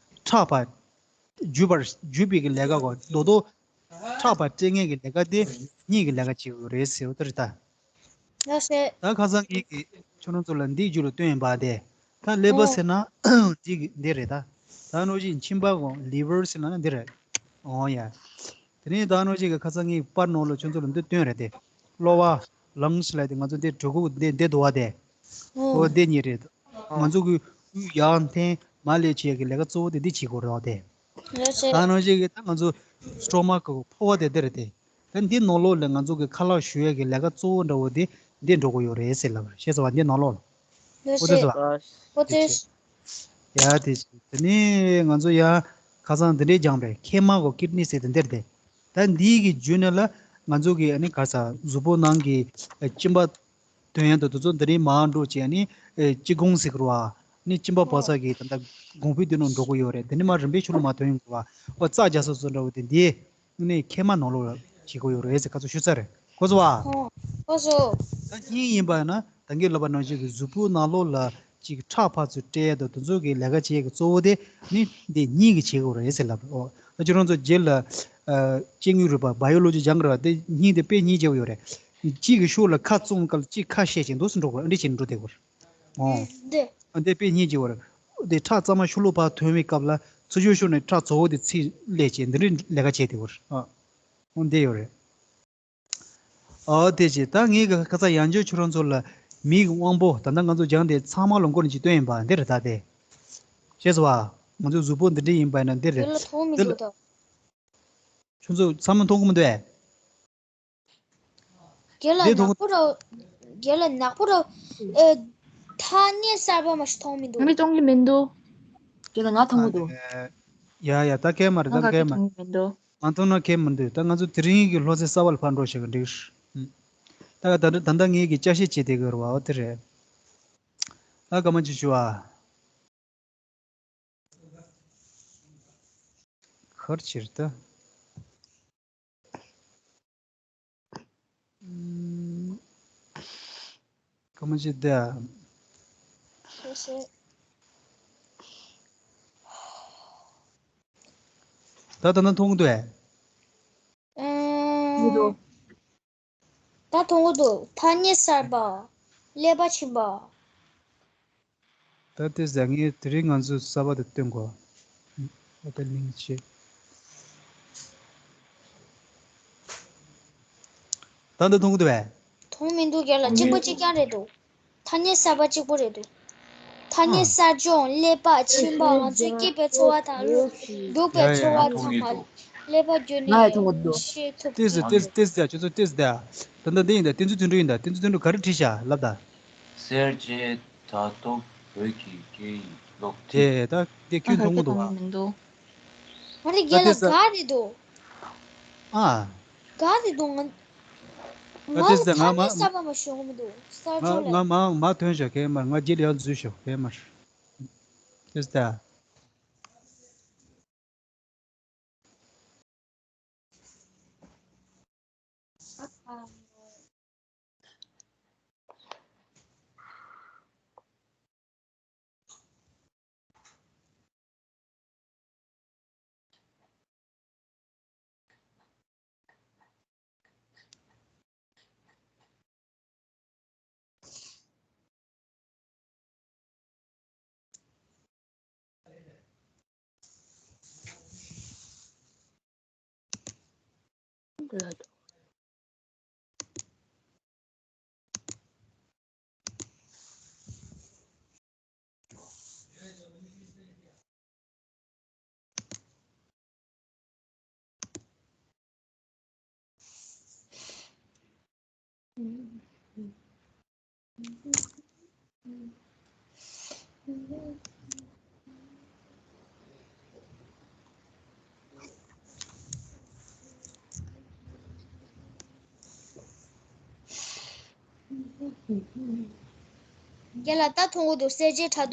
ཁྲག་པ་འཇུ་བར་འཇུ་བའི་གི་ལས་ཀ་གོ་རྡོག་རྡོག་ཁྲག་པ་སྤྲད་མཁན་གྱི་ལས་ཀ་དེ་སྙིང་གི་ལས་ཀ་བྱེད་དགོས་རེད་ཟེར་བ་དེ་རེད་ད། ཡོད་སྲིད། ད་ཁ་སང་ངེད་ཀྱིས་ཁྱོད་རང་ཚོ་ལ་འདིའི་རྒྱུད་ལ་སྟོན་ཡིན་པ་དེ། ད་ཀླད་པ་ཨོ། ཟེར་ན་འདི་གི་འདི་རེད་ད། ད་ནོར་གཅིག་མཆིན་པ་གོ་liver ཟེར་ན་འདི་རེད། ཨོ་ཡ། དེ་ནས་ད་ནོར་གཅིག་གི་ཁ་སང་ངས་པར་ནང་ལ་ཁྱོད་ཚོ་ལ་འདི་སྟོན་རེད་དེ། གློ་བ་lungs ལབ་དེ་ང་ཚོ་འདི་གྲོད་ཁོག་འདི་འདི་འདུག་བ་དེ། ཨོ། ཨོ་འདི་གཉིས་རེད། ང་ཚོ་གི་དབུགས་ཡར་འཐེན་མར་ལས་བྱེད་ཀྱི་ལས་ཀ་གཙོ་བོ་དེ་འདི་བྱེད་དགོས་རེད་བ་དེ། ཡོད་སྲིད། ད་ནང་བཞིན་གྱི་ད་ང་ཚོ་stomach གི་ཕོ་བ་དེ་འདི་རེད་དེ། ད་འདི་ནང་ལོགས་ལ་ང་ཚོ་གི་ཁ་ལག་བཞུ་ཡས་ཀྱི་ལས་ཀ་གཙོ་བོ་འདྲ་བོ་དེ་འདི་འགྲོ་གི་ཡོད་རེད་ཟེར་ལབ་རེད། ཤེས་སོང་བ། འདི་ནང་ལོགས་ལ། ཡོད་ཨོ་དེ་སྲིད། ཟེར་ལ། ཨོ་དེ། ཡ་དེ་བྱས། དེ་ནས་ང་ཚོ་ཡ་ཁ་སང་འདི་འདྲས་སྦྱངས་པས། མཁལ་མ་གོ་kidney ཟེར་དེ་འདིར་དེ། ད་འདི་གི་བརྒྱུད་ནས་ལ་ང་ཚོ་གི་ཨ་ནི་ག་ས་གཟུགས་པོ་ནང་གི་ཨ་གཅིན་པ་དོན་ཡན་དུ་དེ་ཚོ་འདི་རིང་མར་འགྲོ་བྱས་ནི་ཨེ་སྤྱི་སྒོང་ཟེར་གི་རེད་བ། ནི་གཅིན་པ་བབས་ས་གི་ད་ལྟ་སྒོང་ཕུད་འདི་ནང་འགྲོ་གི་ཡོད་རེད། དེ་ནི་མར་རིམ་པས་ཕྱི་ལོགས་མར་ཐོན་ཡོང་གི་རེད་བ། ཨོ་རྩ་རྒྱག་ས་བཟོ་འདྲ་བོ་དེ་འདི་ནི་མཁལ་མ་ནང་ལོགས་ལ་བྱེད་དགོས་ཡོད་རེད་ཟེར་ཁ་ཚོ་ཞུ་ཚར་རེད། གོ་སོང་བ། ཨོ། གོ་སོང་། ད་སྙིང་ཡིན་པ་ན་ད་གིན་ལབ་པ་ནང་བཞིན་གི་གཟུགས་པོ་ནང་ལོགས་ལ་ཅིག་ཁྲག་ཕར་ཚུར་སྤྲད་ཡ་དང་དེ་ཚོ་གི་ལས་ཀ་བྱེད་ཡ་གི་གཙོ་བོ་དེ་ནི་འདི་སྙིང་གི་བྱེད་དགོས་རེད་ཟེར་ལབ་རེད། ཨོ་ད་ཁྱོད་རང་ཚོ་རྗེས་ལ་ཨ་སྐྱེ་དངོས་རིག་པ་biology སྦྱང་གི་རེད་བ། དེ་སྙིང་དེ་དཔེ་སྙིང་རྗེ་བོ་ཡོད་རེད། གཅིག་གི་ཤུགས་ལ་ཁ་བཙུམ་སྐབས་གཅིག་ཁ་བཤད་ཅིག་འདུག་སེ་འགྲོ་དགོས། ཨ་འདྲ་བྱས་ནས་འགྲོ་བསྡད་དགོས་རེད། ཨོ། འདི། ཨ་འདི་དཔེ་སྙིང་རྗེ་བོ་རེད། འདི་ཁྲག་གཙང་མ་ཤུ་ལུ་ཕར་ཐོན་བའི་སྐབས་ལ་ཚུར་ཤོག་ཤོག་ནས་ཁྲག་བཙོག་པོ་དེ་ཚིག་ལས་བྱས་འདི་འདྲའི་ལས་ཀ་བྱས་བསྡད་དགོས་རེད། ཨ། ཨོ་འདི་ཡོད་རེད། ཨོ་དེ་བྱས་ད་ངས་གི་ཁ་ཚ་ཡང་བསྐྱར་ཁྱོད་རང་ཚོ་ལ་མིའི་དབང་པོ་ད་ལྟ་ང་ཚོ་སྦྱངས་དེ་ཚང་མ་ལ་མགོ་ནས་ཅིག་སྟོན་ཡིན་པ་འདི་རེད་ད་དེ། ཤེས་སོང་བ། ང་ཚོའི་གཟུགས་པོ་འདི་འདྲ་ཡིན་པ་ཡིན་ན་འདི་རེད། དེ་ལ་ཐོག་མི་འདུག་ད། ཁྱོད་ཚོ་ཚང་མ་མཐོང་གི་མི་འདུག་ཨེ། རྒན་ལགས་འདི་ཐོག་ནག་པོ་ར། རྒན་ལགས་ནག་པོ་ར། ཨེ། ཐ་སྙད་གསར་པ་མ་ཞིག་མཐོང་མི་འདུག་མི་མཐོང་གི་མི་འདུག་དེ་ལ་ང་མཐོང་གི་འདུག་ཡ་ཡ། ད་གས་མ་རེད། ད་ང་ག་གས་གེ་མ་མཐོང་གི་མི་འདུག་མ་མཐོང་ན་གས་མི་འདུག་ད་ང་ཚོ་དེ་རིང་གི་སློབ་ཚན་གསར་པ་ལ་ཕར་འགྲོ་ཞིག་གི་འགྲིག་ད་ད་ད་ད་ངེད་ཀྱི་ཅ་ཤེས་བྱེད་དེ་གི་རུ་བ་འོ་དེ་རེད། ད་ག་མ་ཅི་ཞུ་བ། གར་ཕྱིར་ད། ཨུམ། ཀ་མ་ཅི་ད། ཤེས་ཤེས། ད་ད་ན་མཐོང་གི་འདུག་ཨེ། ཨུམ། མི་འདུག་ད་མཐོང་གི་འདུག་ཐ་སྙད་གསར་པ། ཀླད་པ་ཕྱིན་པ། ད་དེ་ཟ་ངེས་དེ་རིང་ང་ཚོ་གསར་པ་དེ་སྟོན་གོ་ཨ་ད་ལིང་ཆེ། ད་འདི་མཐོང་གི་འདུག་བས། མཐོང་མི་འདུག་རྒན་ལགས། གཅིག་པ་གཅིག་རྐྱང་རེད་འདུག་ཐ་སྙད་གསར་པ་གཅིག་པོ་རེད་འདུག་ཐ་སྙད་གསར་བྱུང་། ཀླད་པ་ཕྱིན་པ། ང་ཚོས་སྐྱེས་པའི་ཚོར་བ་དང་རྒྱུག་པའི་ཚོར་བ་ཚང་མ་ཀླད་པ་བརྒྱུད་ནས་ཤེས་ཐུབ། ཏིས་ཏིས་ཏིས་ཏིས། ཁྱོད་ཚོ་ཏིས་ཏིས། ད་ལྟ་འདི་ཡིན་ད། ཏིན་ཚུ་དུད་འགྲོ་ཡིན་ད། ཏིན་ཚུ་དུད་འགྲོ་ག་རེ་བྲིས་ཤག་ལབ་ད། གསལ་བྱེད་དྲ་ཐོག་བོད་ཀྱི་སྐད་ཡིག་སློབ་ཁྲིད། དེ་ད་དེ་ཁྱོད་མཐོང་གི་འདུག་བ། མི་འདུག་ཨ་རེ་རྒན་ལགས། ག་རེ་འདུག་ཨ། ག་རེ་འདུག་ང་། ང་ལ་ཐ་སྙད་གསར་པ་མ་ཤོང་མི་འདུག་གསར་བྱུང་ལ། ང་མ་མ་ཐོན་ཤག་གས་མར། ང་རྗེས་ལ་ཡང་འཛུལ་ཤག་གས་མར། ཏིས་ད། རྒན་ལགས། ད་མཐོང་གི་འདུག་གསལ་བྱེད་དྲ་ཐོག་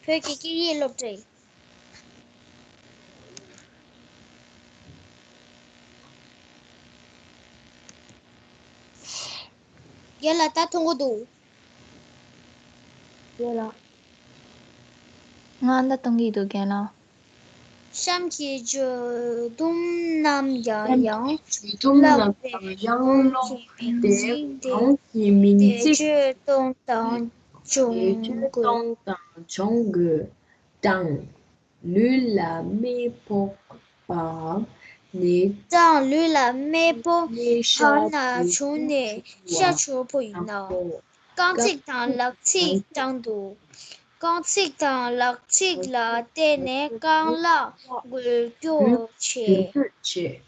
བོད་ཀྱི་སྐད་ཡིག་སློབ་ཁྲིད། རྒན་ལགས། ད་མཐོང་གི་འདུག་རྒན་ལགས། ང་ད་མཐོང་གི་འདུག་རྒན་ལགས། གཤམ་གྱི་བརྗོད་དུམ་རྣམས་ཡང་ཡང་བཀླགས་པས་གོང་གི་མིང་ཚིག་དེ་བེད་སྤྱོད་གཏོང་སྟངས་སྦྱོང་དགོས། གྲངས། ལུས་ལ་རྨས་ཕོག་པ་ནས། གྲངས། ལུས་ལ་རྨས་ཕོག་བར་ན་བྱུང་ནས་ཤ་འཕྱོར་པོ་ཡིན་ན། རྐང་ཚིགས་དང་ལག་ཚིགས་གྲངས་འདུག་རྐང་ཚིགས་དང་ལག་ཚིགས་ལ་བརྟེན་ནས་རྐང་ལག་འགུལ་སྐྱོད་བྱེད།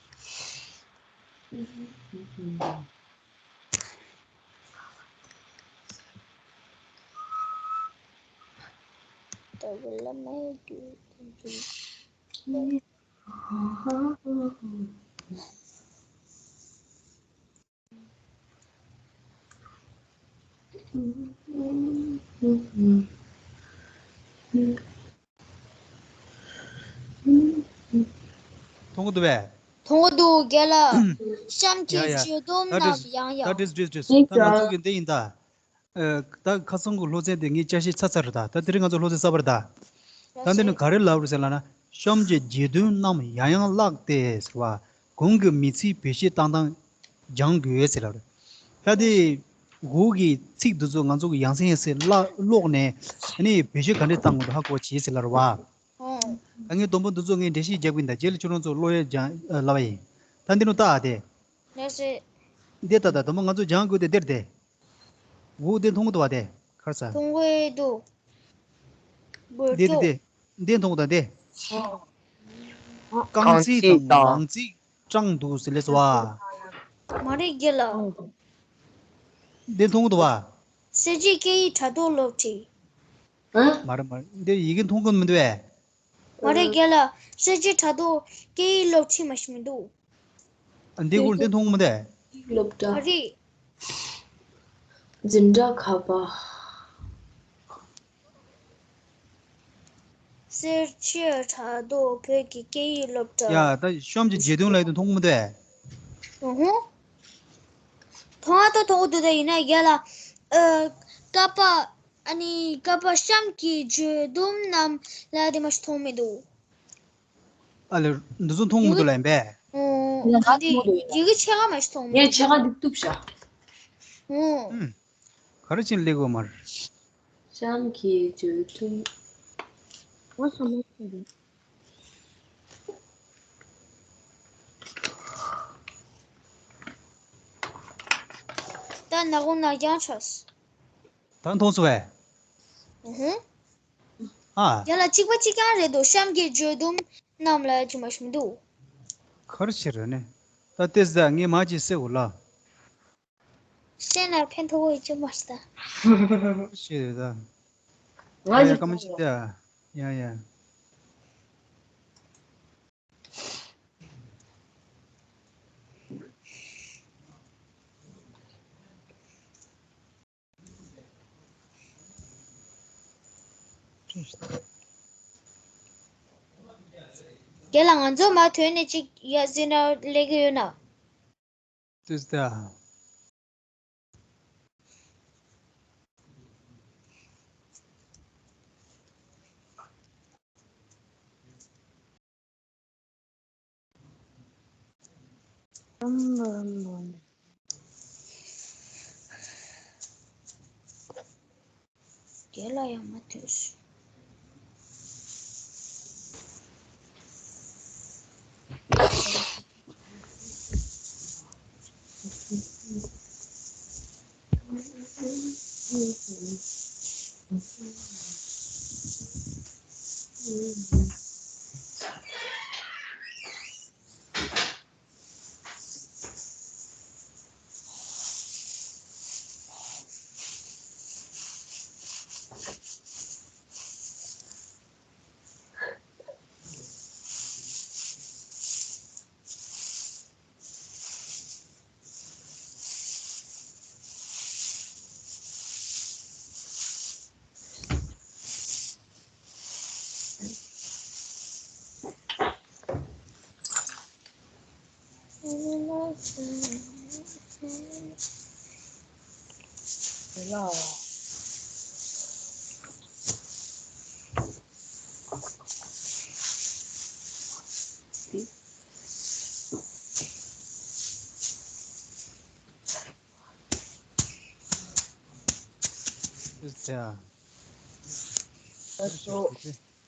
མཐོང་གི་འདུག་བས། མཐོང་གི་འདུག་རྒན་ལགས། གཤམ་གྱི་ཡ་ཡ། བརྗོད་དུམ་རྣམས་ཡང་ཡང་། ད་བྲིས་བྲིས་བྲིས། ད་ང་ཚོ་གི་འདི་ཡིན་ད། ཨ། ད་ཁ་སང་གི་སློབ་ཚན་དེ་ངས་ཅ་ཤེས་ཚར་ཚར་རེད་ད། ད་དེ་རིང་ང་ཚོ་སློབ་ཚན་གསར་པ་རེད་ད། ད་འདི་ནི་ག་རེ་ལབ་རེད་ཟེར་ལབ་ན། གཤམ་གྱི་བརྗོད་དུམ་རྣམས་ཡང་ཡང་བཀླགས་ཏེ་ཟེར་བ། གོང་གི་མིང་ཚིག་བེད་སྤྱོད་གཏོང་སྟངས་སྦྱང་དགོས་ཟེར་ལབ་རེད། ད་དེ་འོག་གི་ཚིག་འདི་ཚོ་ང་ཚོ་གི་ཡང་སེ་ཡང་སེ་བཀླགས་ཀློག་ནས་ཨ་ནི་བེད་སྤྱོད་ག་འདྲས་གཏོང་དགོས་འདུག་ཧ་གོ་བྱེད་ཟེར་ལབ་རེད་བ། ཨོ། ད་ངས་དུམ་བུ་འདི་ཚོ་ངས་འགྲེལ་བཤད་རྒྱག་གི་ཡིན་ད། རྗེས་ལ་ཁྱོད་རང་ཚོ་ཀློག་ཡས་སྦྱང་ཨ་ལབ་པ་ཡིན། ད་འདི་ནོ་ལྟ་ཨ་དེ། ལགས་སེ། འདི་ལྟ་ད་དུམ་བུ་ང་ཚོ་སྦྱང་དགོས་དེ་འདིར་དེ། འོ་འདི་མཐོང་གི་འདུག་བ་དེ། ཁར་ས། མཐོང་གི་འདུག་འདི་འདི་འདི་འདི་མཐོང་གི་འདུག་འདི། ཨོ། རྐང་ཚིགས་དང་ལག་ཚིགས་གྲངས་འདུག་ཟེར་ལབ་སོང་བ། མ་རེད་རྒན་ལགས། འདི་མཐོང་གི་འདུག་བ། གསལ་བྱེད་སྐད་ཡིག་དྲ་ཐོག་སློབ་ཁྲིད། ཨ། མ་རེད་མ་རེད། འདི་ཡི་གེ་མཐོང་གི་མི་འདུག་ཨེ། མ་རེད་རྒན་ལགས། གསལ་བྱེད་ཕྲག་དོག་སྐད་ཡིག་སློབ་ཁྲིད་མ་ཞིག་མི་འདུག་ཨ། འདི་སྐོར་འདི་མཐོང་གི་མི་འདུག་ཨེ། སློབ་གྲྭ། མ་རེད། འཛིན་གྲྭ་ཁ་པ། གསལ་བྱེད་ཕྲག་དོག་བོད་ཀྱི་སྐད་ཡིག་སློབ་གྲྭ། ཡ་ད་གཤམ་གྱི་རྗེས་མཐུན་ལ་ཡོད་དུ་མཐོང་གི་མི་འདུག་ཨེ། ཨུ་ཧུ། མཐོང་ཨ་ད་མཐོང་གི་འདུག་ད་ཡིན་ན་རྒན་ལགས། ཨ། ཀ་པ། ཨ་ནི་ཀ་པ་གཤམ་གྱི་བརྗོད་དུམ་རྣམས་ལ་དེ་མ་ཞིག་མཐོང་མི་འདུག་ཨ་ལེ། འདི་ཚོ་མཐོང་མི་འདུག་ལ་ཡིན་པས། ཨོ། ཡིན་ན་ག་དེ་མཐོང་འདུག་ཡིན་ཡི་གེ་ཕྱེད་ཀ་མ་ཞིག་མཐོང་མི་ངས་འདུག་ཕྱེད་ཀ་འདི་གཏུབ་བཞག་ཨོ། ཨུམ། ག་རེ་བྱས་ནས་སླེབས་དགོས་མ་རེད། གཤམ་གྱི་བརྗོད་དུམ། ང་ཚོ་མ་ཤེས་རེད། ད་ནག་པོ་ནག་རྐྱང་ཆགས། ད་མཐོང་སོང་བས། ཨུ་ཧུ། ཨ། ཡ་ལ་གཅིག་པ་གཅིག་རྐྱང་རེད་འདུག་གཤམ་གྱི་བརྗོད་དུམ་རྣམས་ལ་ཅི་མ་ཞིག་མི་འདུག་ག་རེ་བྱེད་རེད་ནས། ད་ལྟས་ད་ངས་མ་ཅིག་སེ་འུ་ལ། བཤད་ན་ཕན་ཐོགས་ཡོད་ཅི་མ་ཤེས་ད། ཤེས་རེད་ད། ང་ཡ་ཡ་ཅིག་སྐར་མ་ཅིག་ད། ཡ་ཡ། རྒན་ལགས་ང་ཚོ་མ་ཐོན་ནས་ཅིག་ཡ་ཟིན་ན་ལས་ཀྱི་ཡོད་ན། ཏུས་ཏ། རྒན་ལགས་ཡང་མ་ཐོས།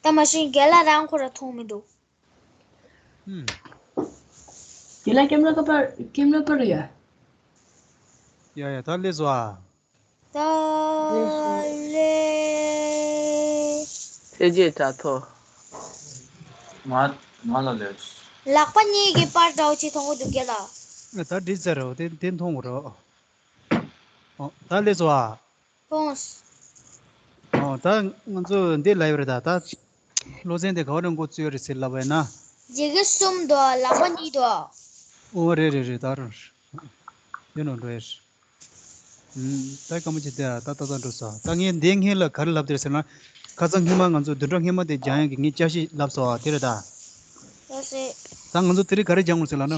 ད་མ་གཞི་རྒན་ལགས་རང་ཁོ་ར་མཐོང་མི་འདུག་ཧུམ། རྒན་ལགས་ཀེམ་ར་ག་པར་ཀེམ་ར་པར་ཡ། ཡ་ཡ་ད་སླེབས་སོང་ཨ། ད་ལེ། ཚེ་རྗེས་དྲ་ཐོག་མ་མ་ལ་ལས། ལག་པ་གཉིས་ཀྱི་པར་འདྲ་བོ་ཅིག་མཐོང་གི་འདུག་རྒན་ལགས། ད་འགྲིག་ཚར་རོ། དེ་དེ་མཐོང་གི་རོ། ཨོ་ད་སླེབས་སོང་ཨ། ཕོངས། ཨོ་ད་ང་ཚོ་འདི་ལབ་ཡོད་རེད་ད། ད་སློབ་ཚན་དེ་ག་བ་ནས་འགོ་བཙུགས་ཡོད་རེད་ཟེར་ལབ་པ་ཡིན་ན། ཡི་གེ་གསུམ་འདུག་ལག་པ་གཉིས་འདུག་ཨོ་རེད་རེད་རེད། ད་རུང་ཡོད་ནོ་འགྲོ་ཡོད། ད་སྐར་མ་གཅིག་དེ་ད་ལྟ་ད་འགྲོ་ས། ད་ངས་འདི་སྔོན་ལ་ག་རེ་ལབ་དེ་རེད་ཟེར་ན། ཁ་སང་སྔོན་མ་ང་ཚོ་བདུན་ཕྲག་སྔོན་མ་དེ་སྦྱང་ཡག་གི་ངས་བཅའ་གཞི་ལབ་སོང་བ་དེ་རེད་ད། ད་ང་ཚོ་དེ་རིང་ག་རེ་སྦྱང་དགོས་ཟེར་ལབ་ན།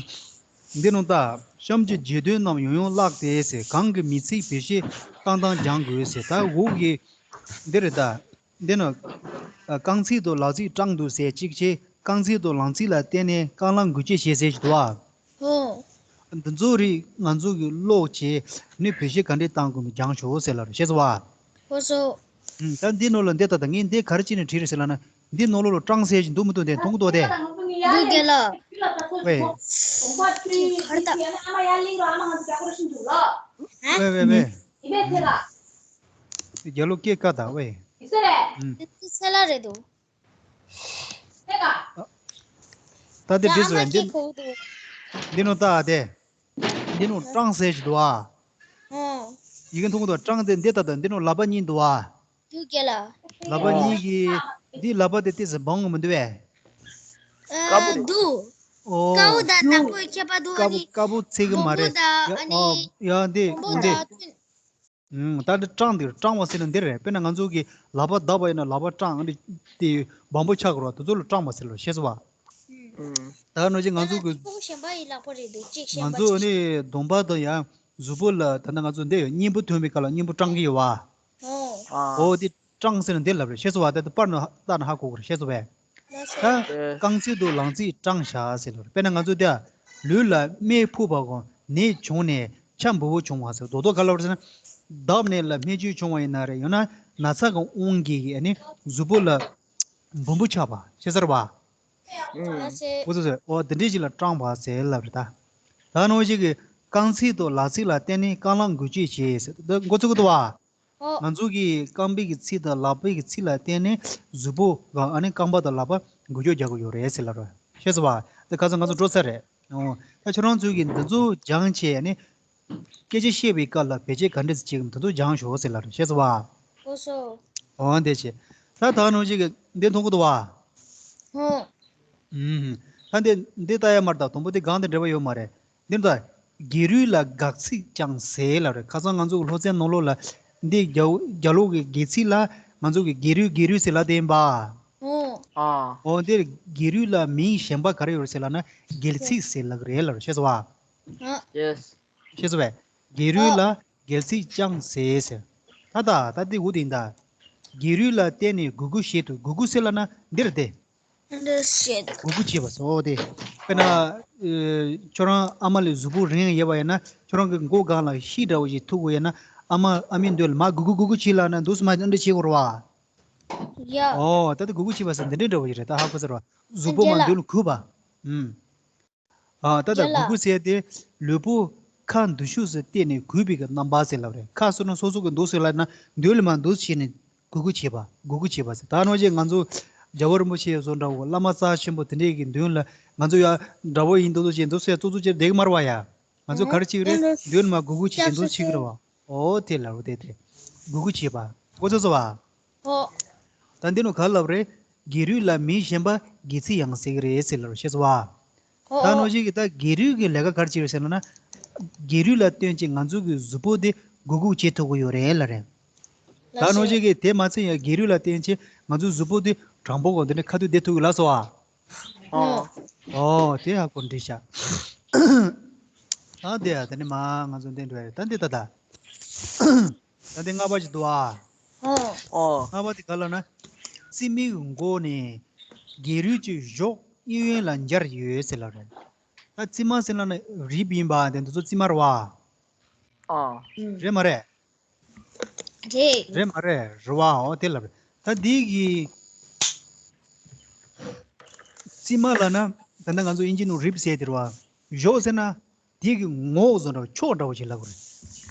འདི་ནང་ད་གཤམ་གྱི་རྗེས་ཟློས་རྣམས་ཡང་ཡང་བཀླགས་ཏེ་ཟེར། གང་གི་མི་ཚིག་བེད་སྤྱོད་བཏང་སྟངས་སྦྱང་དགོས་ཟེར། ད་འོག་གི་འདི་རེད་ད། འདི་ནི་རྐང་ཚིག་དང་ལག་ཚིག་སྤྲང་འདུག་ཟེར་གཅིག་བྱས། རྐང་ཚིག་དང་ལག་ཚིག་ལ་བརྟེན་ནས་རྐང་ལག་འགུལ་སྐྱོད་བྱེད་ཟེར་གྱི་འདུག་བ། ཧོ། འདི་ཚོ་རིགས་ང་ཚོ་གི་ཀློག་བྱས་ནས་བེད་སྤྱོད་ག་འདྲས་བཏང་དགོས་མིན་སྦྱང་ཤོག་ཟེར་ལབ་རེད། ཤེས་སོང་བ། ཧོ་སོ། ད་འདི་ནང་ལ་འདི་ད་ལྟ་ངས་འདི་ག་རེ་བྱས་ནས་བྲིས་རེད་ཟེར་ལབ་ན། འདི་ནང་ལོགས་ལ་སྤྲང་ཟེར་གྱི་འདུག་མི་འདུག་འདི་མཐོང་གི་འདུག་དེ། འདུག་རྒན་ལགས། ཝེ། ག་རེ་ད། ཝེ་ཝེ་ཝེ། རྒྱ་ལོ་སྐད་ཀ་ད་ཝེ། འདི་ཚེ་ལ་རེད་འདུག་ད་དེ་འདྲ་བཟོ་ཡ་འདི། འདི་ནོ་ད་དེ། འདི་ནོ་སྤྲང་ཟེར་ཞིག་འདུག་ཨ། ཡི་གེ་མཐོང་གི་འདུག་སྤྲང་དེ་འདི་ད་ད་འདི་ནོ་ལག་པ་གཉིས་འདུག་ཨ། འདུག་རྒན་ལགས། ལག་པ་གཉིས་ཀྱི། འདི་ལག་པ་དེ་ཏོག་ཙམ་སྦང་ངོ་མི་འདུག་པས། ཨ། འདུག། ཨོ། དཀར་པོ་དང་ནག་པོའི་ཁྱད་པར་འདུག། ཨ་དཀར་པོ་ནི་ཚིག་གི་མ་མགོ་རེད། དང་ཨ་ནི་ཨོ། ཡ་འདི་མགོ་འདི། དང་ཨུམ། ད་འདི་སྐྲངས་འདི་སྐྲངས་པ་ཟེར་ན་འདི་རེད། དཔེར་ན་ང་ཚོ་གི་ལག་པ་བརྡབས་པ་ཡིན་ན་ལག་པ་སྐྲངས། ཨ་འདི་དེ་སྦང་པོ་ཆགས་དགོས་རེད་བ། དེ་ཚོ་ལ་སྐྲངས་པ་ཟེར་ལ། ཤེས་སོང་བ། ཨུམ། ད་ནོ་ཅི་ང་ཚོ་གི་ཕྲུ་གུ་གཞན་པ་ཡི་ལག་པ་རེད་འདུག། གཅིག་གཞན་ང་པ་ཚོ་གཅིག། ནི་གདོང་པ་དང་ཡང་གཟུགས་པོ་ལ་ད་ལྟ་ང་ཚོ་འདི་ཡོད། སྙིམ་པོ་ཐོན་པའི་སྐབས་ལ་སྙིམ་པོ་སྐྲངས་ཀྱི་ཡོད་བ། ཨོ། ཨོ་དེ་སྐྲངས་ཟེར་ན་འདི་ལབ་རེད། ཤེས་སོང་བ། ད་ལྟ་པར་ནང་ལྟ་ན་ཧ་གོ་གི་རེད། ཤེས་སོང་བས། ལགས་སོ། ད་རྐང་ཚིགས་དང་ལག་ཚིགས་སྐྲངས་བཞག་ཟེར་ལབ་རེད། དཔེར་ན་ང་ཚོ་འདི་ལུས་ལ་རྨས་ཕོག་པ་གོ་ནད་བྱུང་ནས་ཆ་འབུ་བོ་བྱུང་བ་ཟེར། རྡོག་རྡོག་ག་ལབ་རེད་ཟེར་ན། བརྡབས་ནས་ལ་རྨས་སྐྱོན་བྱུང་བ་ཡིན་ན་རེད། ཡང་ན་ན་ཚ་གི་དབང་གིས་ཨ་ནི་གཟུགས་པོ་ལ་འབུ་འབུ་ཆགས་པ། ཤེས་སོང་བ། ཨུམ། ལགས་སོ། འོ་ཚོ་ཚོ། འོ་འདི་འདྲས་ཞིག་ལ་སྐྲངས་པ་ཟེར་ལབ་རེད་ད། ད་ནང་བཞིན་གྱི་རྐང་ཚིགས་དང་ལག་ཚིགས་ལ་བརྟེན་ནས་རྐང་ལག་འགུལ་སྐྱོད་བྱེད་ཟེར། འདི་མགོ་ཚོད་ཀྱི་འདུག་བ། ཨོ། ང་ཚོ་གི་རྐང་པའི་གི་ཚིགས་དང་ལག་པའི་གི་ཚིགས་ལ་བརྟེན་ནས་གཟུགས་པོ་ག་ཨ་ནི་རྐང་པ་དང་ལག་པ་འགུལ་སྐྱོད་རྒྱག་གི་ཡོད་རེད་ཟེར་ལབ་རེད། ཤེས་སོང་བ། འདི་ཁ་སང་ང་ཚོ་འགྲོ་ཚར་རེད། འོ། ད་ཁྱོད་རང་ཚོས་གི་འདི་ཚོ་སྦྱངས་བྱས་ཨ་ནི། སྐད་ཆ་བཤད་པའི་སྐབས་ལ་བེད་སྤྱོད་ག་འདྲས་སེ་བྱེད་ཀྱི་འདུག། དེ་ཚོ་སྦྱངས་ཤོག་ཟེར་ལབ་རེད། ཤེས་སོང་བ། ལགས་སོ། འོ་འདི་བྱས། ད་ད་ནང་བཞིན་གྱི་འདི་མཐོང་གི་འདུག་བ། ཧུང་། ཨུམ། ད་འདི་འདི་ལྟ་ཡ་མ་རེད། ད་དང་པོ་འདི་གང་དང་འབྲེལ་བ་ཡོད་མ་རེད། འདི་ད་སྒལ་རུས་ལ་སྒལ་ཚིགས་བཅངས་ཟེར་ལབ་རེད། ཁ་སང་ང་ཚོ་གི་སློབ་ཚན་ནང་ལོགས་ལ་འདི་རྒྱ་རྒྱ་ལོག་གི་སྒལ་ཚིགས་ལ་ང་ཚོ་གི་སྒལ་རུས་སྒལ་རུས་ཟེར་ལབ་དེ་ཡིན་པ། ཧུང་། ཨ། འོ་འདིར་སྒལ་རུས་ལ་མིང་གཞན་པ་ག་རེ་ཡོད་རེད་ཟེར་ལབ་ན་སྒལ་ཚིགས་ཟེར་ལབ་ཀྱི་རེད་ལབ་རེད། ཤེས་སོང་བ། ཡེས། ཤེས་སོང་བས། སྒལ་རུས་ལ་སྒལ་ཚིགས་བཅངས་ཟེར་ཟེར། ད་ད་ད་འདི་འུ་དེ་ཡིན་ད། སྒལ་རུས་ལ་བརྟེན་ནས་གུག་གུག་བྱེད་དོ། གུག་གུག་ཟེར་ལབ་ན་འདིར་དེ། འདིར་བྱེད། གུག་གུག་བྱེད་པ་སོ་དེ། དཔེར་ན། ཨེ། ཁྱོད་རང་ཨ་མ་ལས་གཟུགས་པོ་རིང་ཡོད་པ་ཡིན་ན་ཁྱོད་རང་གི་མགོ་སྒང་ལ་ཤིག་འདྲ་བོ་ཞིག་ཐུག་དགོས་ཡོད་ན། ཨ་མ་ཨ་མའི་མདུན་ལ་མར་གུག་གུག་གུག་གུག་བྱེད་ལབ་ན་འདུག་སེ་མར་འདི་འདྲ་བྱེད་དགོས་རེད་བ། ཡ། ཨོ་ད་ལྟ་གུག་གུག་བྱེད་པ་ཟེར་འདི་འདྲ་འདྲ་བོ་ཞིག་རེད། ད་ཧ་གོ་ཚར་བ། གཟུགས་པོ་མར་མདུན་ལ་གུག་པ། ཨུམ། ཨ་ད་ལྟ་རྒྱལ་ལ། གུག་གུག་ཟེར་དེ་ལུས་པོ་ཁ་མདུན་ཕྱོགས་སུ་གཏད་ནས་གུག་པའི་གི་རྣམ་པ་ཟེར་ལབ་རེད། ཁ་སོ་ན་སོ་སོ་གི་འདུག་ཟེར་ལབ་ན་མདུན་ལ་མར་འདུག་བྱས་ནས་གུག་གུག་བྱེད་པ། གུག་གུག་བྱེད་པ་ཟེར། ད་ནང་བཞིན་ང་ཚོ་རྒྱལ་བ་རིན་པོ་ཆེ་བཟོ་འདྲ་བོ་བླ་མ་རྩ་ཆེན་པོ་དེ་འདྲས་ཀྱི་མདུན་ལ་ང་ཚོ་ཡ་འདྲ་བོ་ཡིན་འདུག་འདུག་བྱས་འདུག་ཟེར་ཙོག་ཙོག་བྱས་བསྡད་ཀྱི་མ་རེད་བ་ཡ། ང་ཚོ་ག་རེ་བྱེད་ཀྱི་རེད། མདུན་ལ་མར་གུག་གུག་བྱས་འདུག་བྱེད་ཀྱི་རེད་བ། ཨོ་དེ་ལ་འོ་དེ་དེ། གུག་གུག་བྱེད་པ། གོ་ཚོད་སོང་བ། ཨོ། ད་འདི་ནང་ག་ལབ་རེད། སྒལ་རུས་ལ་མིང་གཞན་པ་སྒལ་ཚིགས་ཡང་ཟེར་གྱི་རེད་ཟེར་ལབ་རེད། ཤེས་སོང་བ། ཨོ་ད་ནང་བཞིན་གྱི་ད་སྒལ་རུས་ཀྱི་ལས་ཀ་ག་རེ་བྱེད་རེད་ཟེར་ན། སྒལ་རུས་ལ་བརྟེན་བྱས་ང་ཚོ་གི་གཟུགས་པོ་དེ་གུག་གུག་བྱེད་ཐུབ་ཀྱི་ཡོད་རེད་ལབ་རེད། ད་ནང་བཞིན་གྱི་དེ་མ་ཚད་ཡང་སྒལ་རུས་ལ་བརྟེན་བྱས་ང་ཚོའི་གཟུགས་པོ་དེ་དྲང་པོ་གོ་འདི་ནས་ཁ་ཐུག་བསྡད་ཐུབ་ཀྱི་ལབ་སོང་བ། ཨོ། ཨོ་དེ་ཧ་གོ་འགྲིག་ཤག། ད་དེ་ཡ་དེ་ནི་མ་ང་ཚོ་འདི་འགྲོ་ཡ་རེད། ད་འདི་ད་ད། ད་འདི་ལྔ་པ་ཞིག་འདུག་ཨ། ཨོ། ལྔ་པ་དེ་ག་ལབ་ན། རྩེ་མོའི་མགོ་ནས་སྒལ་རུས་ཀྱི་གཞོགས་གཡས་གཡོན་ལ་འབྱར་ཡོད་ཟེར་ལབ་རེད། ད་རྩེ་མོ་ཟེར་ལབ་ན་རིབ་ཡིན་པ་དེ་འདི་ཚོ་རྩེ་མོ་རེད་བ། ཨ། རེད་མ་རེད། རེད། རེད་མ་རེད། རེད་བ། འོ་དེ་ལབ་རེད། ད་འདི་གི་རྩེ་མོ་ལབ་ན་ད་ལྟ་ང་ཚོ་དབྱིན་ཇི་ནང་རིབ་ཟེར་དེ་རེད་བ། གཞོགས་ཟེར་ན་དེ་གི་ངོགས་བཟོ་འདྲ་བ་ཕྱོགས་འདྲ་བོ་ཞིག་ལབ་དགོས་རེད།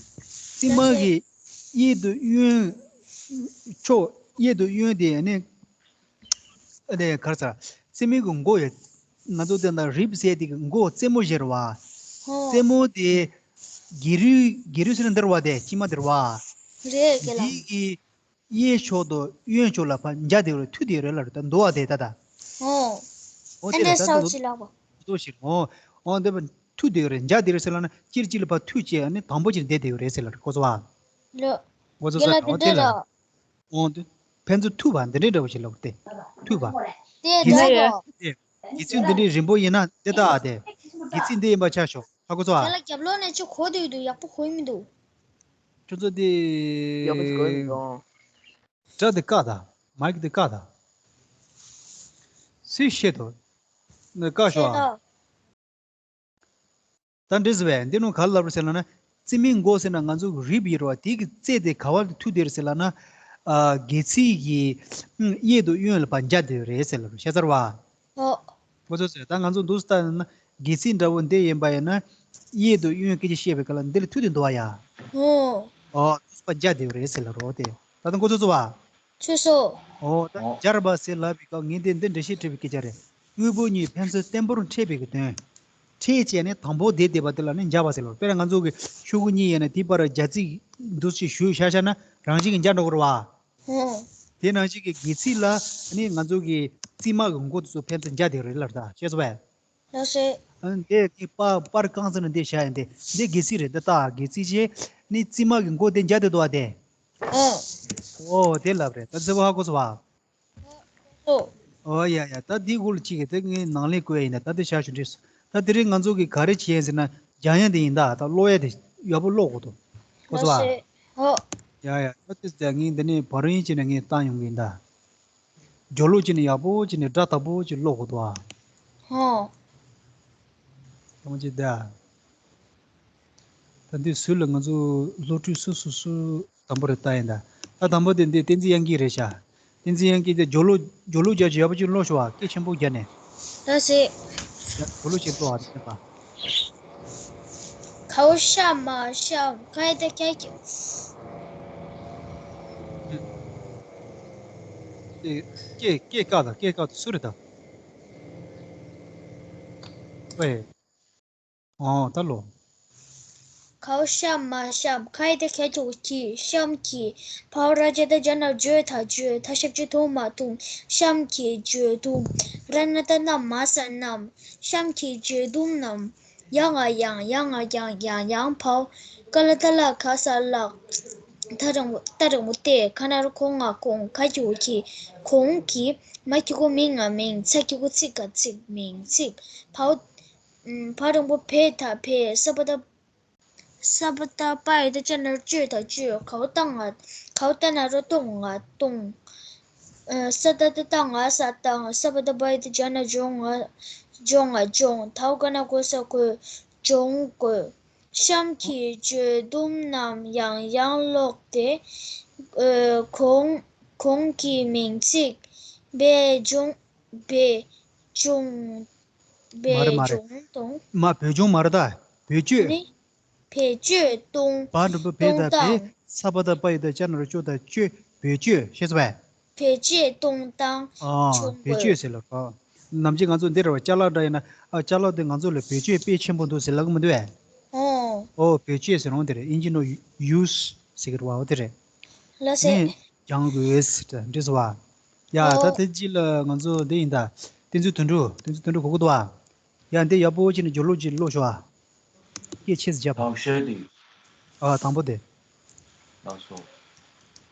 རྩེ་མོ་གི་གཡས་དང་གཡོན། ཕྱོགས་གཡས་དང་གཡོན་དེ་ནི། ཨ་ནི་ག་རེ་ཟེར། རྩེ་མོ་གི་མགོ་ཡ། ང་ཚོ་དེ་འདྲ་རིབ་ཟེར་དེ་གི་མགོ་རྩེ་མོ་ཞིག་རེད་བ། ཧོ། རྩེ་མོ་དེ་སྒལ་རུས་སྒལ་རུས་ཟེར་ན་འདི་རེད་བ། དེ་དཀྱིལ་མ་དེ་རེད་བ། རེད་རྒན་ལགས། འདི་གི་གཡས་ཕྱོགས་དང་གཡོན་ཕྱོགས་ལ་ཕར་འབྱར་བསྡད་ཡོད་རེད། མཐུད་བསྡད་ཡོད་རེད་ལབ་རེད། ད་འདུག་བ་དེ་ད་ད། ཨོ། ཨོ་དེ་ལ་ད་ད་འདུག། འདུག་ཞིག། ཨོ། ཨོ་འདི་མཐུད་བསྡད་ཡོད་རེད། འབྱར་བསྡད་ཡོད་རེད་ཟེར་ལབ་ན་གཅིག་གཅིག་ལ་ཕར་མཐུད་བྱས་ཨ་ནི་དང་པོ་ཅིག་བསྡད་བསྡད་ཡོད་རེད་ཟེར་ལབ་རེད། གོ་སོང་བ། ལོ། གོ་སོང་ས། ཨོ་དེ་ལ། ཨོ་འདི། ཕན་ཚུན་མཐུད་པ་འདི་འདྲའི་འདྲ་བོ་ཞིག་ལབ་དགོས་ཏེ། མཐུད་པ། དེ་སྒལ་ཚིགས་འདྲ་པོ། དེ། སྒལ་ཚིགས་འདི་འདྲའི་རིང་པོ་ཡིན་ན་དེ་ལྟ་ཨ་དེ། སྒལ་ཚིགས་འདི་ཡིན་པ་ཆ་བཞག། ཧ་གོ་སོང་ཨ། དེ་ལ་རྒྱབ་ལོགས་ནས་ཅིག་གོ་བསྡད་ཡོད་དུས་ཡག་པོ་གོ་ཡི་མི་འདུག། ཁྱོད་ཚོ་དེ། ཡག་པོ་ཅིག་གོ་ཡི་མི་འདུག། སྒྲ་དེ་བཀག་དང་། མའིག་དེ་བཀག་དང་། སུས་ཤེས་དོ། ནི་བཀག་ཤོག་ཨ། ཤེས་དང་། ད་འདྲི་ཟེར་བས་འདི་ནང་ག་རེ་ལབ་རེད་ཟེར་ལབ་ན། རྩེ་མོའི་མགོ་ཟེར་ན་ང་ཚོ་གི་རིབ་ཡོད་རེད་བ། དེ་གི་རྩེ་དེ་ག་བ་ལ་མཐུད་བསྡད་རེད་ཟེར་ལབ་ན། ཨ། སྒལ་ཚིགས་ཀྱི་གཡས་དང་གཡོན་ལ་ཕར་འབྱར་བསྡད་ཡོད་རེད་ཟེར་ལབ་རེད། ཤེས་ཚར་བ། ཨོ། ཁོ་ཚོ་ཟེར་ད་ང་ཚོ་འདུག་སེ་ལྟ་ན་སྒལ་ཚིགས་འདྲ་བོ་འདི་ཡིན་པ་ཡིན་ན། གཡས་དང་གཡོན་སྐད་ཆ་བཤད་པའི་སྐབས་ལ་འདི་ལ་མཐུད་དེ་འདུག་བ་ཡ། ཨོ། ཨོ། འདུག་སེ་ཕར་འབྱར་བསྡད་ཡོད་རེད་ཟེར་ལབ་རེད་དེ། ད་ལྟ་ཁོ་ཚོ་ཚོ་བ། ཚུད་སོང་། ཨོ་ད་འབྱར་བ་ཟེར་ལབ་པའི་སྐབས་ངས་འདི་འདི་འགྲེལ་བཤད་བྲིས་པའི་སྐད་ཆ་རེད། དངོས་པོ་གཉིས་ཕན་ཚུན་བརྟན་པོར་འཕྲད་པའི་གི་དོན། འཕྲད་བྱས་ནས་དང་པོ་བསྡད་བསྡད་པ་དེ་ལ་ནི་འབྱར་བ་ཟེར་ལབ། དཔེར་ན་ང་ཚོ་གི་ཤོག་གུ་གཉིས་ཡིན་ན་དེའི་བར་སྦྱར་རྩིས་འདུག་སེ་གཞུས་བཞག་བཞག་ན་རང་བཞིན་གྱིས་འབྱར་འགྲོ་གི་རེད་བ། ཧུང་། དེ་ནང་བཞིན་གྱི་སྒལ་ཚིགས་ལ་ནི་ང་ཚོ་གི་རྩིབ་མ་གི་མགོ་དེ་ཚོ་ཕན་ཚུན་སྦྱར་བསྡད་རེད་ལབ་ད། ཤེས་སོང་བས། ལགས་སེ། ཨ་ནི་དེ་གི་པར་པར་རྐང་ཚ་ནི་འདི་བཞག་ཡིན་ཏེ། འདི་སྒལ་ཚིགས་རེད། འདི་ལྟ། སྒལ་ཚིགས་ཀྱི་ནི་རྩིབ་མ་གི་མགོ་དེ་སྦྱར་བསྡད་འདུག་བ་དེ། ཨོ། ཨོ་དེ་ལབ་རེད། ད་ཚེ་བ་ཧ་གོ་སོང་བ། ཨོ། ཨོ་ཡ་ཡ། ད་འདི་གུ་ལ་གཅིག་གི་དེ་ངས་ནང་ལས་བཀོད་ཡ་ཡིན་ད། ད་འདི་བཞག་ཞུ་འདྲི་སོང་། ད་དེ་རིང་ང་ཚོ་གི་ག་རེ་བྱས་ཡིན་ཟེར་ན། སྦྱང་ཡ་དེ་ཡིན་ད། ད་ཀློག་ཡ་དེ་ཡག་པོ་ཀློག་དགོས་འདུག་གོ་སོང་བ། ལགས་སེ། ཨོ། ཡ་ཡ། ད་དེ་ད་ངས་འདི་ནས་བར་རིང་བྱས་ནས་ངས་བཏང་ཡོང་གི་ཡིན་ད། སྦྱོར་ཀློག་བྱས་ནས་ཡག་པོ་བྱས་ནས་སྒྲ་དག་པོ་ཅིག་ཀློག་དགོས་འདུག་ཨ། ཧོ། ཐམས་ཅད་ད། ད་འདི་ཟུར་ལ་ང་ཚོ་སློབ་ཕྲུག་སུ་སུ་སུ་དང་པོ་རེད་ལྟ་ཡིན་ད། ད་དང་པོ་དེ་འདི་བསྟན་འཛིན་དབྱངས་སྐྱིད་རེད་ཤག་བསྟན་འཛིན་དབྱངས་སྐྱིད་དེ་སྦྱོར་ཀློག་སྦྱོར་ཀློག་རྒྱག་ཅིག་ཡག་པོ་ཅིག་ཀློག་ཤོག་ཨ། སྐད་ཆེན་པོ་རྒྱག་ནས། ད་ཟེ། ཡ། སྦྱོར་ཀློག་ཅིག་ཀློག་ཨ། དེ་ནས་པ། གའོ་ཤ་མ་ཤམ་ག་ཡ་ད་ཀྱ་ཀྱི། སྐད་སྐད་བཀག་དང་། སྐད་བཀག་དང་། སུ་རེད་ད། ཝེ། ཨོ་ད་ལོ། གའོ་ཤ་མ་ཤམ་ག་ཡ་ད་ཁྱ་ཁྱོ་གི། ཤམ་གྱི། བའོ་ར་ཇ་ད་ཇ་ན་རོ་ཇོ་ད་ཇོ། ད་ཞབས་ཀྱུ་དུ་མ་དུང་། ཤམ་གྱི་ཇོ་དུང་། ར་ན་ད་ན་མ་ས་རྣམས། ཤམ་གྱི་ཇོ་དུང་རྣམས། ཡ་ང་ཡང་། ཡ་ང་ཡང་། ཡང་ཡང་། བའོ། ཀ་ལ་ཏ་ལ་ག་ས་ལགས། ཏ་དྲང་པོ་ཏ་དྲང་པོ་ཏེ། ག་ན་རོ་གོ་ང་གོང་། ག་གི་གུ་གི། གོང་གི། མ་གི་གུ་མི་ང་མིང་། ཚ་གི་གུ་ཚི་ག་ཚིག་མིང་ཚིག་བའོ། ཨམ། བ་དྲང་པོ་བེ་ད་བེ། ས་པ་ད། ས་པ་ད་པ་ཡ་ད་ཅ་ན་རོ་ཅོ་ད་ཅོ། གའོ་ཏ་ང་། གའོ་ཏ་ན་རོ་ཏོ་ང་ཏོང་། ཨ། ས་ད་ད་ཏ་ང་ས་ཏང་། ས་པ་ད་པ་ཡ་ད་ཇ་ན་ཇོ་ང་ཇོ་ང་ཇོང་། དའོ་ག་ན་གོ་ས་གོས། ཇོང་གོས། གཤམ་གྱི་བརྗོད་དུམ་རྣམས་ཡང་ཡང་ཀློག་སྟེ། ཨ། གོང་གོང་གི་མིང་ཚིག་བེ་ཇོང་། བེ་ཇོང་། མ་རེད་མ་རེད། བེ་ཇོང་དང་། མ། བེ་ཇོང་མ་རེད་ད། བེད་སྤྱོད། ནི། བེད་སྤྱོད་གཏོང་། བ་འགྲེང་བུ་བེ་ད་བེ། གཏོང་སྟངས། ས་པ་ད་པ་ཡ་ད་ཅ་ན་རོ་ཅོ་ད་ཅོ། བེད་སྤྱོད། ཤེས་སོང་བས། བེད་སྤྱོད་གཏོང་སྟངས། ཨ། བེད་སྤྱོད་ཟེར་ལ་རོ། ནམ་རྒྱུན་ང་ཚོ་འདི་རེད་བ། ཅ་ལག་འདྲ་ཡིན་ན། ཨ། ཅ་ལག་དེ་ང་ཚོ་ལ་བེད་སྤྱོད་དཔེ་ཆེན་པོ་འདུག་ཟེར་ལབ་གི་མི་འདུག་བས། ཨོ། ཨོ། བེད་སྤྱོད་ཟེར་རུང་དེ་རེད། ཨིན་ཇི་ནང་ཡུ་སི་ཟེར་གི་རེད་བ། འོ་དེ་རེད། ལགས་སེ། ནས་སྦྱང་དགོས་ཟེར་འདྲི་སོང་བ། ཡ། ད་ཨོ། དེ་རྗེས་ལ་ང་ཚོ་འདི་ཡིན་ད། བསྟན་འཛིན་དོན་གྲུབ། བསྟན་འཛིན་དོན་གྲུབ་གོ་གི་འདུག་བ། ཡ། འདི་ཡག་པོ་བྱས་ནས་སྦྱོར་ཀློག་ཅིག་ཀློག་ཤོག་ཨ། སྐད་ཆེ་ཙམ་རྒྱབ་པ། དང་ཤོས་དེ། ཨ། དང་པོ་དེ། ལགས་སོ།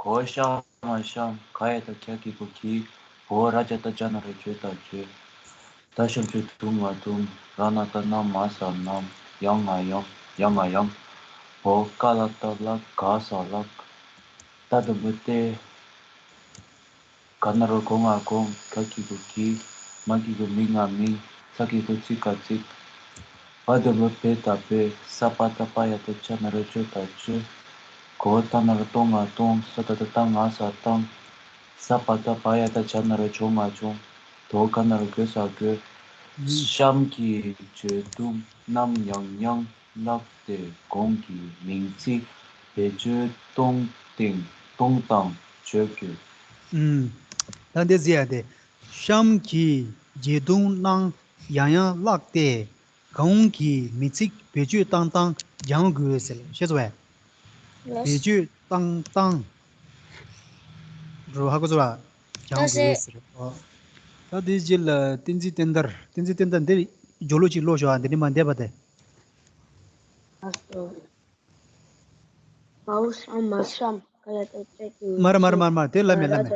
གའོ་ཤ་མ་ཤམ་ག་ཡ་ད་ཁྱ་གི་གུ་གི། བའོ་ར་ཇ་ད་ཇ་ན་རོ་ཇོ་ད་ཇོ། ད་ཞབས་ཀྱུ་དུ་ང་དུང་། ར་ན་ད་ན་མ་ས་རྣམས། ཡ་ང་ཡང་། ཡ་ང་ཡང་། བའོ་ཀ་ལ་ཏ་ལ་ག་ས་ལགས། ཏ་དྲང་པོ་ཏེ། ག་ན་རོ་གོ་ང་གོང་། ག་གི་གུ་གི། མ་གི་གུ་མི་ང་མིང་། ཚ་གི་གུ་ཚི་ག་ཚིག་བ་འགྲེང་བུ་བེ་ད་བེ། ས་པ་ད་པ་ཡ་ད་ཅ་ན་རོ་ཅོ་ད་ཅོ། གའོ་ཏ་ན་རོ་ཏོ་ང་ཏོང་། ས་ད་ད་ཏ་ང་ས་ཏང་། ས་པ་ད་པ་ཡ་ད་ཇ་ན་རོ་ཇོ་ང་ཇོང་། དའོ་ག་ན་རོ་གོ་ས་གོས། གཤམ་གྱི་བརྗོད་དུམ་རྣམས་ཡང་ཡང་ཀློག་སྟེ། གོང་གི་མིང་ཚིག་བེད་སྤྱོད་གཏོང་སྟེང་གཏོང་སྟངས་བརྗོད་དགོས། ཨུམ། ད་འདི་ཟེར་ཡ་དེ། གཤམ་གྱི་བརྗོད་དུམ་རྣམས་ཡང་ཡང་ཀློག་སྟེ། གོང་གི་མིང་ཚིག་བེད་སྤྱོད་གཏོང་སྟངས་སྦྱང་དགོས་ཟེར། ཤེས་སོང་བས། ལགས། བེད་སྤྱོད་གཏོང་སྟངས། རོ། ཧ་གོ་སོང་བ། སྦྱང་དགོས་ཟེར། ཨོ། ད་དེའི་རྗེས་ལ་བསྟན་འཛིན་བསྟན་དར། བསྟན་འཛིན་བསྟན་དར། འདིར་སྦྱོར་ཀློག་ཅིག་ཀློག་ཤོག་ཨ། འདི་ནས་མར་འདས་པ་དེ། ལགས་སོ། གའོ་ཤ་མ་ཤམ་ག་ཡ་ད་ཅ་གི་གུ་མ་རེད་མ་རེད་མ་རེད་མ་རེད། དེ་ལབ་མེད་ལབ་མེད།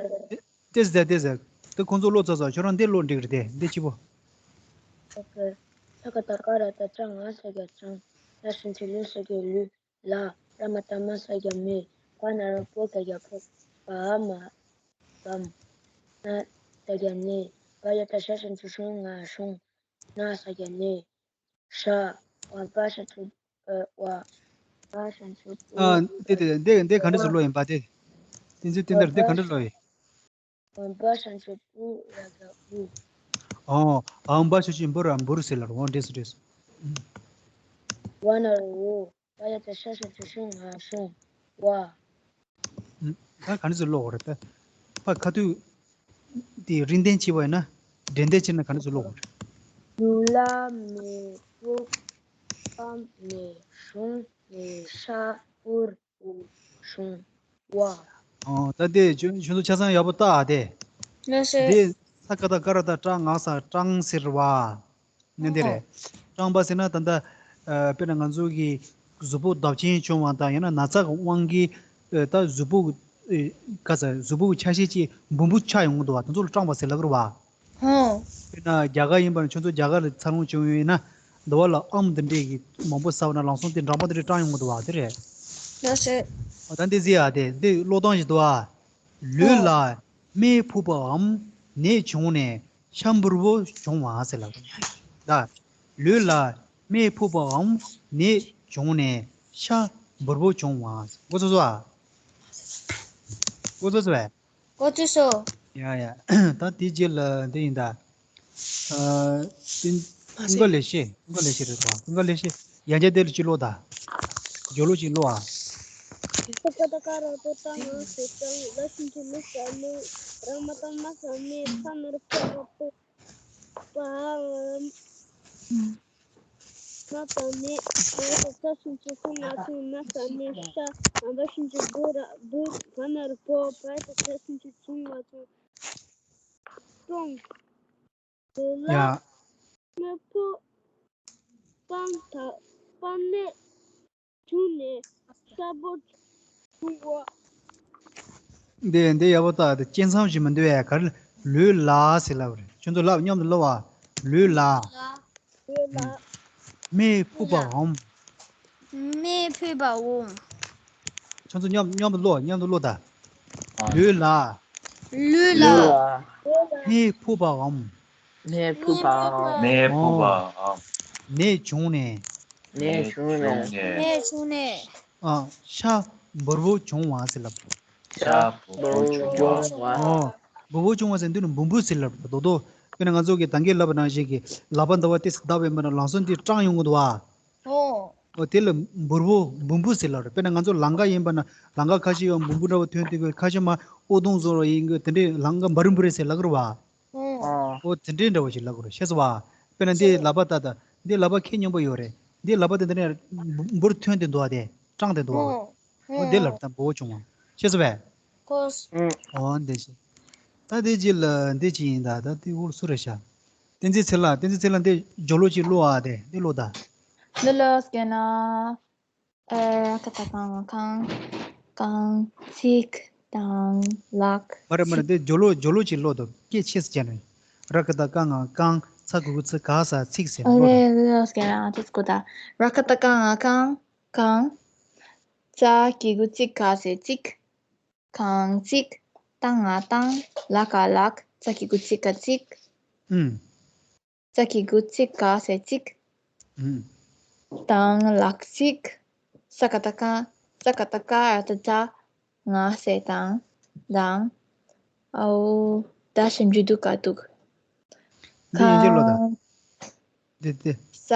ཏེ་ཟེར་ཏེ་ཟེར། དེ་ཁོང་ཚོ་ཀློག་ཚར་སོང་། ཁྱོད་རང་འདི་ཀློག་འགྲིག་རེད་དེ། འདི་གཅིག་པོ། ཨོ་ཀེ། ཐ་ག་ད་ག་ར་ད་ཅ་ང་ས་རྒྱ་ཅང་། ལ་ཞབས་ཀྱུ་ལུ་ས་རྒྱ་ལུ། ལ། ར་མ་ཏ་མ་ས་རྒྱ་མེ། བ་ན་རོ་བོ་ད་རྒྱ་བོ། བ་མ། བམ། ན་ད་རྒྱ་ནེ། བ་ཡ་ད་ཤ་ཞབས་ཀྱུ་ཤུང་ང་ཤོང་། ན་ས་རྒྱ་ནེ། ཧྲ། བ་བ་ཞབས་ཀྱུ་ཨ། བ། བ་ཞབས་ཀྱུ་ཨ། ཨ། དེ་དེ་དེ་དེ་ག་འདྲ་ཟེར་ཀློག་ཡིན་པ་དེ། བསྟན་འཛིན་བསྟན་དར། དེ་ག་འདྲ་ཀློག་ཡིན། བ་བ་ཞབས་ཀྱུ་བུ་ར་རྒྱ་བུ། ཨོ། ཨ། བ་ཞབས་ཀྱུ་འབུ་ར་འབུར་ཟེར་ལ་རོ། འོ་འདྲ་སོ་འདྲ་སོ། བ་ན་རོ་བོ། བ་ཡ་ད་ཤ་ཞབས་ཀྱུ་ཤུང་ང་ཤོང་། བ། ད་ག་འདྲ་ཟེར་ཀློག་དགོས་རེད་ད། ཕ་ཁ་ཐུག་དེ་རིང་བསྟན་བྱས་པ་ཡིན་ན། འབྲས་ལྡན་བྱས་ན་ག་འདྲ་ཟེར་ཀློག་དགོས་རེད། ཡུ་ལ་མེ་ཕུག་པ་མེ་ཤོང་མེ་ཤ་པུར་པུ་ཤོང་བ། ཨོ། ད་དེ་ཁྱོད་ཁྱོད་ཚོ་ཆ་ཚང་ཡག་པོ་ལྟ་ཨ། དེ་ལགས་སེ། དེ་ས་ཀ་བཏགས་སྐ་ར་བཏགས་སྐྲ་ང་ས་སྐྲང་ཟེར་བ། ནི་འདི་རེད། སྐྲངས་པ་ཟེར་ན་ད་ལྟ་ཨ་དཔེར་ན་ང་ཚོ་གི་གཟུགས་པོ་འདབ་ཆེན་བྱུང་བ་དང་ཡང་ན་ན་ཚ་གི་དབང་གིས་ཨ་ད་གཟུགས་པོ་ཨ་ག་ས་གཟུགས་པོ་གི་ཆ་ཤས་ཅིག་འབུར་འབུར་ཆགས་ཡོང་གི་འདུག་བ། དེ་ཚོ་ལ་སྐྲངས་པ་ཟེར་ལབ་ཀྱི་རེད་བ། ཧོ། དཔེར་ན་རྒྱ་གར་ཡིན་པ་ན་ཁྱོད་ཚོ་རྒྱ་གར་ལ་འཚར་ལོངས་བྱུང་ཡོད་ན་འདི་བ་ལ་ཨམ་འདི་འདྲས་ཀྱི་མང་པོ་ཟ་བ་ན་ལམ་སང་དེ་འགྲམ་པ་འདི་འདྲས་སྐྲངས་ཡོང་གི་འདུག་བ། དེ་རེད། ལགས་སེ། ཨ་ད་འདི་ཟེར་ཡ་དེ་འདི་ཀློག་སྟངས་ཤིག་འདུག་བ། ལུས་ལ་སྨན་ཕོག་པའམ་ནད་བྱུང་ནས་ཤ་འབུར་པོ་བྱུང་བ་ཟེར་ལབ། ད་ལུས་ལ་སྨན་ཕོག་པའམ་ནད་བྱུང་ནས་ཤ་འབུར་པོ་བྱུང་བ། མགོ་ཚོས་སོང་ཨ། མགོ་ཚོས་སོང་བས། མགོ་ཚོས་སོང་། ཡ་ཡ། ད་དེ་རྗེས་ལ་འདི་ཡིན་ད། ཨ། ཀུན་དགའ་ལེགས་བཤད། ཀུན་དགའ་ལེགས་བཤད་རེད་པ། ཀུན་དགའ་ལེགས་བཤད། ཡང་བསྐྱར་དེ་ལ་ཅིག་ཀློག་ད། སྦྱོར་ཀློག་ཅིག་ཀློག་ཨ། ས་ཀ་བཏགས་སྐ་ར་བཏགས་སྐྲ་ང་ས་སྐྲ་ང་། ལ་ཞབས་ཀྱུ་ལུ་ས་ལུག་ར་མ་བཏགས་མ་ས་མེ། ཕ་ན་རོ་པ་ར་པོ། པ། མ་ས་མེ། བ་ཡ་བཏགས་བྱ་ཞབས་ཀྱུ་བྱ་ང་བྱུང་། མ་ས་མེ་ཤ། བ་ཞབས་ཀྱུ་བ་ར་བུ། བ་ན་རོ་བུ། བ་ཡ་བཏགས་བྱ་ཞབས་ཀྱུ་བྱ་བྱུང་བ་བྱུང་། སྐྲངས། ལུས་ལ་ཡ། སྨན་ཕོག་པ་དང་པ་ནད་བྱུང་ནས་ཤ་འབུར་བྱུང་བ། འདི་འདི་ཡག་པོ་ལྟ། འདི་གཅན་གཟན་ཞིག་མི་འདུག་ཨེ། ག་རེ་ལུས་ལ་ཟེར་ལབ་རེད། ཁྱོད་ཚོ་ལབ། མཉམ་དུ་ལབ་ཨ། ལུས་ལ། ལུས་ལ། སྨན་ཕོག་པའམ། སྨན་ཕོག་པའམ། ཁྱོད་ཚོ་མཉམ་མཉམ་དུ་ཀློག་མཉམ་དུ་ཀློག་ད། ལུས་ལ། ལུས་ལ། སྨན་ཕོག་པའམ། སྨན་ཕོག་པའམ། སྨན་ཕོག་པའམ། ནད་བྱུང་ནས། ནད་བྱུང་ནས། ནད་བྱུང་ནས། ཨ། ཤ་འབུར་པོ་བྱུང་བ་ཟེར་ལབ། ཤ་འབུར་པོ་བྱུང་བ། ཨོ། འབུར་པོ་བྱུང་བ་ཟེར་དུས་ནི་འབུར་འབུར་ཟེར་ལབ་རེད། རྡོག་རྡོག་དཔེར་ན་ང་ཚོ་གི་ད་གིན་ལབ་པ་ནང་བཞིན་གྱི་ལག་པ་འདི་བ་ཏོག་ཙམ་བརྡབས་པ་ཡིན་པ་ན་ལམ་སང་འདི་སྐྲངས་ཡོང་གི་འདུག་བ། ཨོ། ཨོ་དེ་ལ་འབུར་པོ་འབུར་འབུར་ཟེར་ལབ་རེད། དཔེར་ན་ང་ཚོ་ལམ་ཁ་ཡིན་པ་ན་ལམ་ཁ་ཁ་ཤས་ཡང་འབུར་འབུར་འདྲ་བོ་ཐོན་དུས་ཁ་ཤས་མར་ཨོ་དུང་བཟོ་རོགས་ཡིན་གི། དེ་འདྲའི་ལམ་ཁ་འབར་འབུར་ཟེར་ལབ་ཀྱི་རེད་བ། ཨོ། ཨོ་དེ་འདྲའི་འདྲ་བོ་ཞིག་ལབ་ཀྱི་རེད། ཤེས་སོང་བ། དཔེར་ན་འདི་ལག་པ་ད་ད་འདི་ལག་པ་ཁྱེད་སྙོམས་པོ་ཡོད་རེད། འདི་ལག་པ་དེ་འདི་ནས་འབུར་ཐོན་དེ་འདུག་བ། དེ་སྐྲངས་དེ་འདུག་བ། ཨོ་འདི་ལབ་ད་འབུར་བྱུང་བ། ཤེས་སོང་བས། ཨོ་འདི་ཞིག་ད་དེ་རྗེས་ལ་འདི་ཅི་ཡིན་ད། ད་དེ་འུར་སུ་རེད་ཤག་བསྟན་འཛིན་ཚེ་ལགས། བསྟན་འཛིན་ཚེ་ལགས་འདི་སྦྱོར་ཀློག་ཅིག་ཀློག་ཨ། དེ་འདི་ཀློག་ད། འདི་ལ་སྐད་ན། ཨ། ར་ཀ་བཏགས་རྐ་ང་རྐང་། རྐང་། ཚིག་དང་ལག་མ་རེད་མ་རེད། ཚིག་འདི་སྦྱོར་ཀློག་སྦྱོར་ཀློག་ཅིག་ཀློག་དང་། སྐད་ཆེ་ཙམ་བྱས་ནས། ར་ཀ་བཏགས་རྐ་ང་རྐང་། ཚ་གི་གུ་ཚི་ག་ས་ཚིག་ཟེར་ཀློག་དང་། རེད་རེད་སྐད་ན་དེ་ཀློག་ད། ར་ཀ་བཏགས་རྐ་ང་རྐང་། རྐང་། ཚ་གི་གུ་ཚི་ག་ས་ཚིག་རྐང་ཚིག་ཏ་ང་རྟ། ལ་ཀ་ལག་ཚ་གི་གུ་ཚི་ཀ་ཚིག་ཨུམ། ཚ་གི་གུ་ཚི་ག་ས་ཚིག་ཨུམ། དང་ལག་ཚིག་ས་ཀ་བཏགས་སྐ་ས་ཀ་བཏགས་སྐ་ར་བཏགས་སྐྲ་ང་ས་དང་། དང་། འོ། ད་ཞབས་ཀྱུ་དུ་ག་དུག་འདི་ཡན་ཆད་ཀློག་དང་། འདི་འདི། ས་